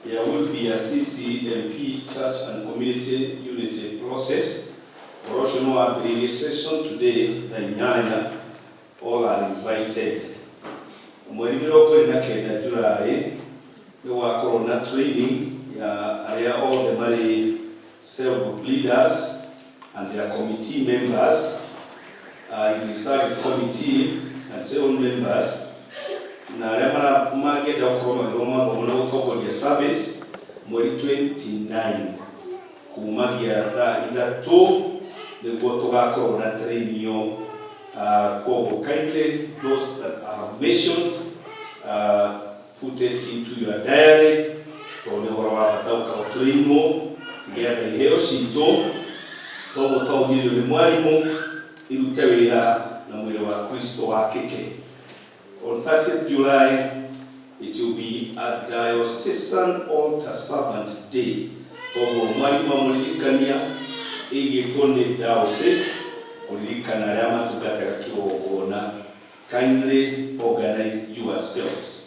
There will be a CCMP Church and Community Unity process. Ũhoro ũcio nĩ wambĩrĩirie session today thaa 8. All are invited. Mweri 29 July nĩ gũgakorwo na training ya arĩa othe marĩ cell group leaders and their committee members, English service committee and cell members, na arĩa mangĩenda gũkorwo magĩthoma mathomo na gũtongoria service, mweri 29 kumagia thaa 3 nĩguo tũgakorwo na training ĩyo. Koguo kindly, those that I have mentioned, put it into your diary, tondũ nĩ ũhoro wa bata ũkaũtũrĩinwo nĩgetha iheo citũ toguo twaugithio nĩ mwarimũ irute wĩra na mwĩrĩ wa Kristo wakĩke. On 30th July, it will be a diocesan altar servant day. Koguo mwarimũ amũririkania ĩigĩtwo nĩ diocese kũririkana arĩa matungataga kĩgongona. Kindly organize yourselves.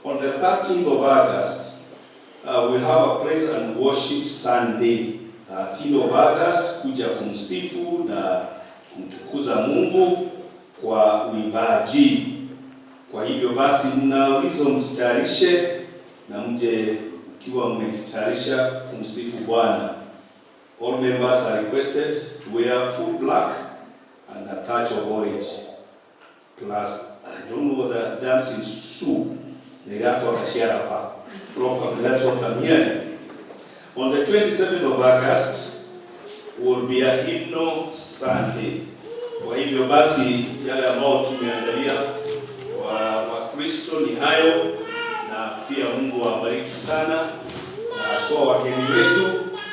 On the 13th of August, we'll have a praise and worship Sunday. 13th of August, kuja kumsifu na kumtukuza Mungu kwa uimbaji. Kwa hivyo basi mnaulizwa mjitayarishe na mje mkiwa mmejitayarisha kumsifu Bwana. All members are requested to wear full black and a touch of orange. Plus, I don't know the dancing shoe, the Irato Kashiarapa. Probably that's what I'm hearing. On the 27th of August will be a hymnal Sunday. Kwa hivyo basi yale ambao tumeandalia wa Kristo ni hayo, na pia Mungu awabariki sana na haswa wageni wetu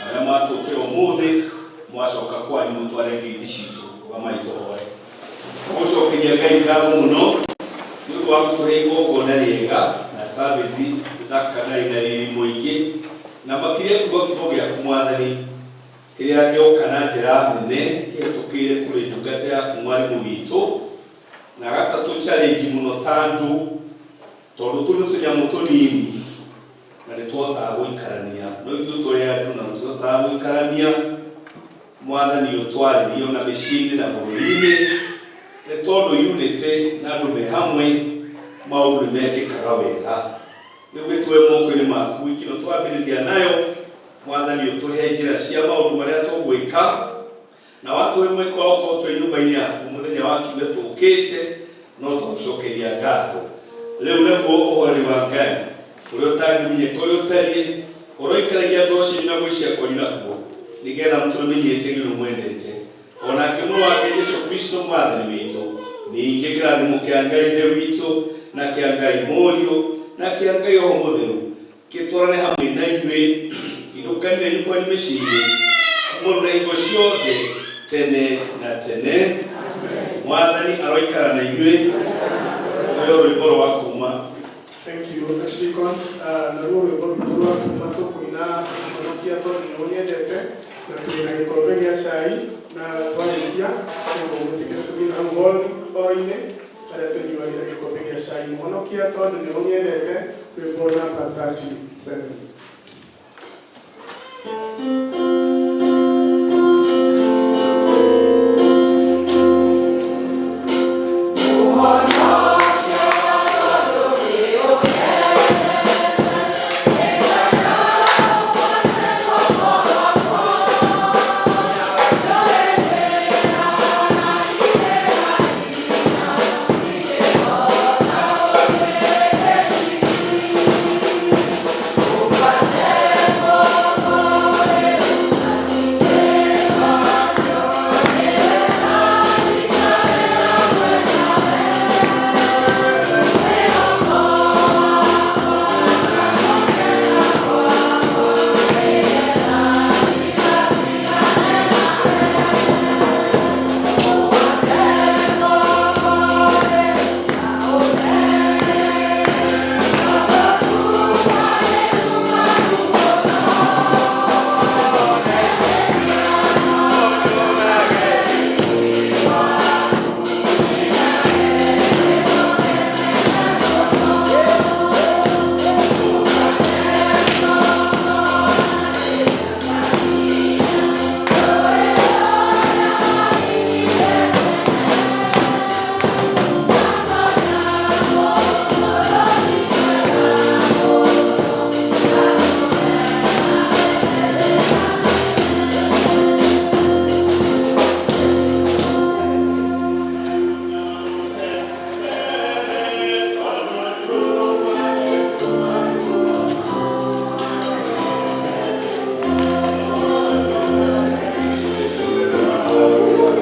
arĩa matũkĩra ũmũthĩ mwacoka kwanyu mũtware ngeithi citũ wa maitũ hoe gũcokeria Ngai ngatho mũno nĩ ũndũ wa gũtũhe igongona rĩega na service thaka na ĩna riri mũingĩ na makĩria kuga kiugo gĩaku Mwathani kĩrĩa gĩoka na njĩra nene kĩhetũkĩire kũrĩ ndungata yaku mwarimũ witũ na gatatũ challenge mũno ta andũ tondũ tũrĩ tũnyamũ tũnini na nĩ tũhotaga gũikarania no ithuĩ tũrĩ andũ na tũhotaga gũikarania. Mwathani ũtwarĩrio na mĩciĩ-inĩ na bũrũri-inĩ nĩ tondũ unity na andũ me hamwe maũndũ nĩ mekĩkaga wega. Rĩu gĩtue moko-inĩ maku wiki ĩno twambĩrĩria nayo. Mwathani ũtũhe njĩra cia maũndũ marĩa tũgwĩka na watũhe mweke wa gũkorwo twĩ nyũmba-inĩ yaku mũthenya wa kiumia tũkĩte no tũgũcokeria ngatho. Rĩu naguo ũhoreri wa Ngai ũrĩa ũtangĩmenyeka ũrĩa ũtariĩ ũroikaragia ngoro cianyu na gwĩcia kwanyu nakuo nĩgetha mũtũmenyete nĩ ũrĩa onake mũrũ wake Jesu Kristo Mwathani witũ, ningĩ kĩrathimo kĩa Ngai Ithe witũ na kĩa Ngai Mũriũ na kĩa Ngai Roho Mũtheru gĩtwarane hamwe na inyuĩ inũkani na inyuĩ kwanyu mĩciĩ-inĩ kuma na hingo ciothe tene na tene. Mwathani aroikara na inyuĩ. Rũrũ rwĩmbo rwa kuma. Thank you, Archdeacon. Naruo rwĩmbo rwitũ rwa kuma tũkũina Mũhonokia tondũ nĩ ũnyendete na twĩna gĩkombe gĩa cai na twarĩkia koguo mũtĩkĩre tũthiĩ na hau hall-inĩ harĩa tũnyuagĩra gĩkombe gĩa cai. Mũhonokia tondũ nĩ ũnyendete, rwĩmbo namba 37.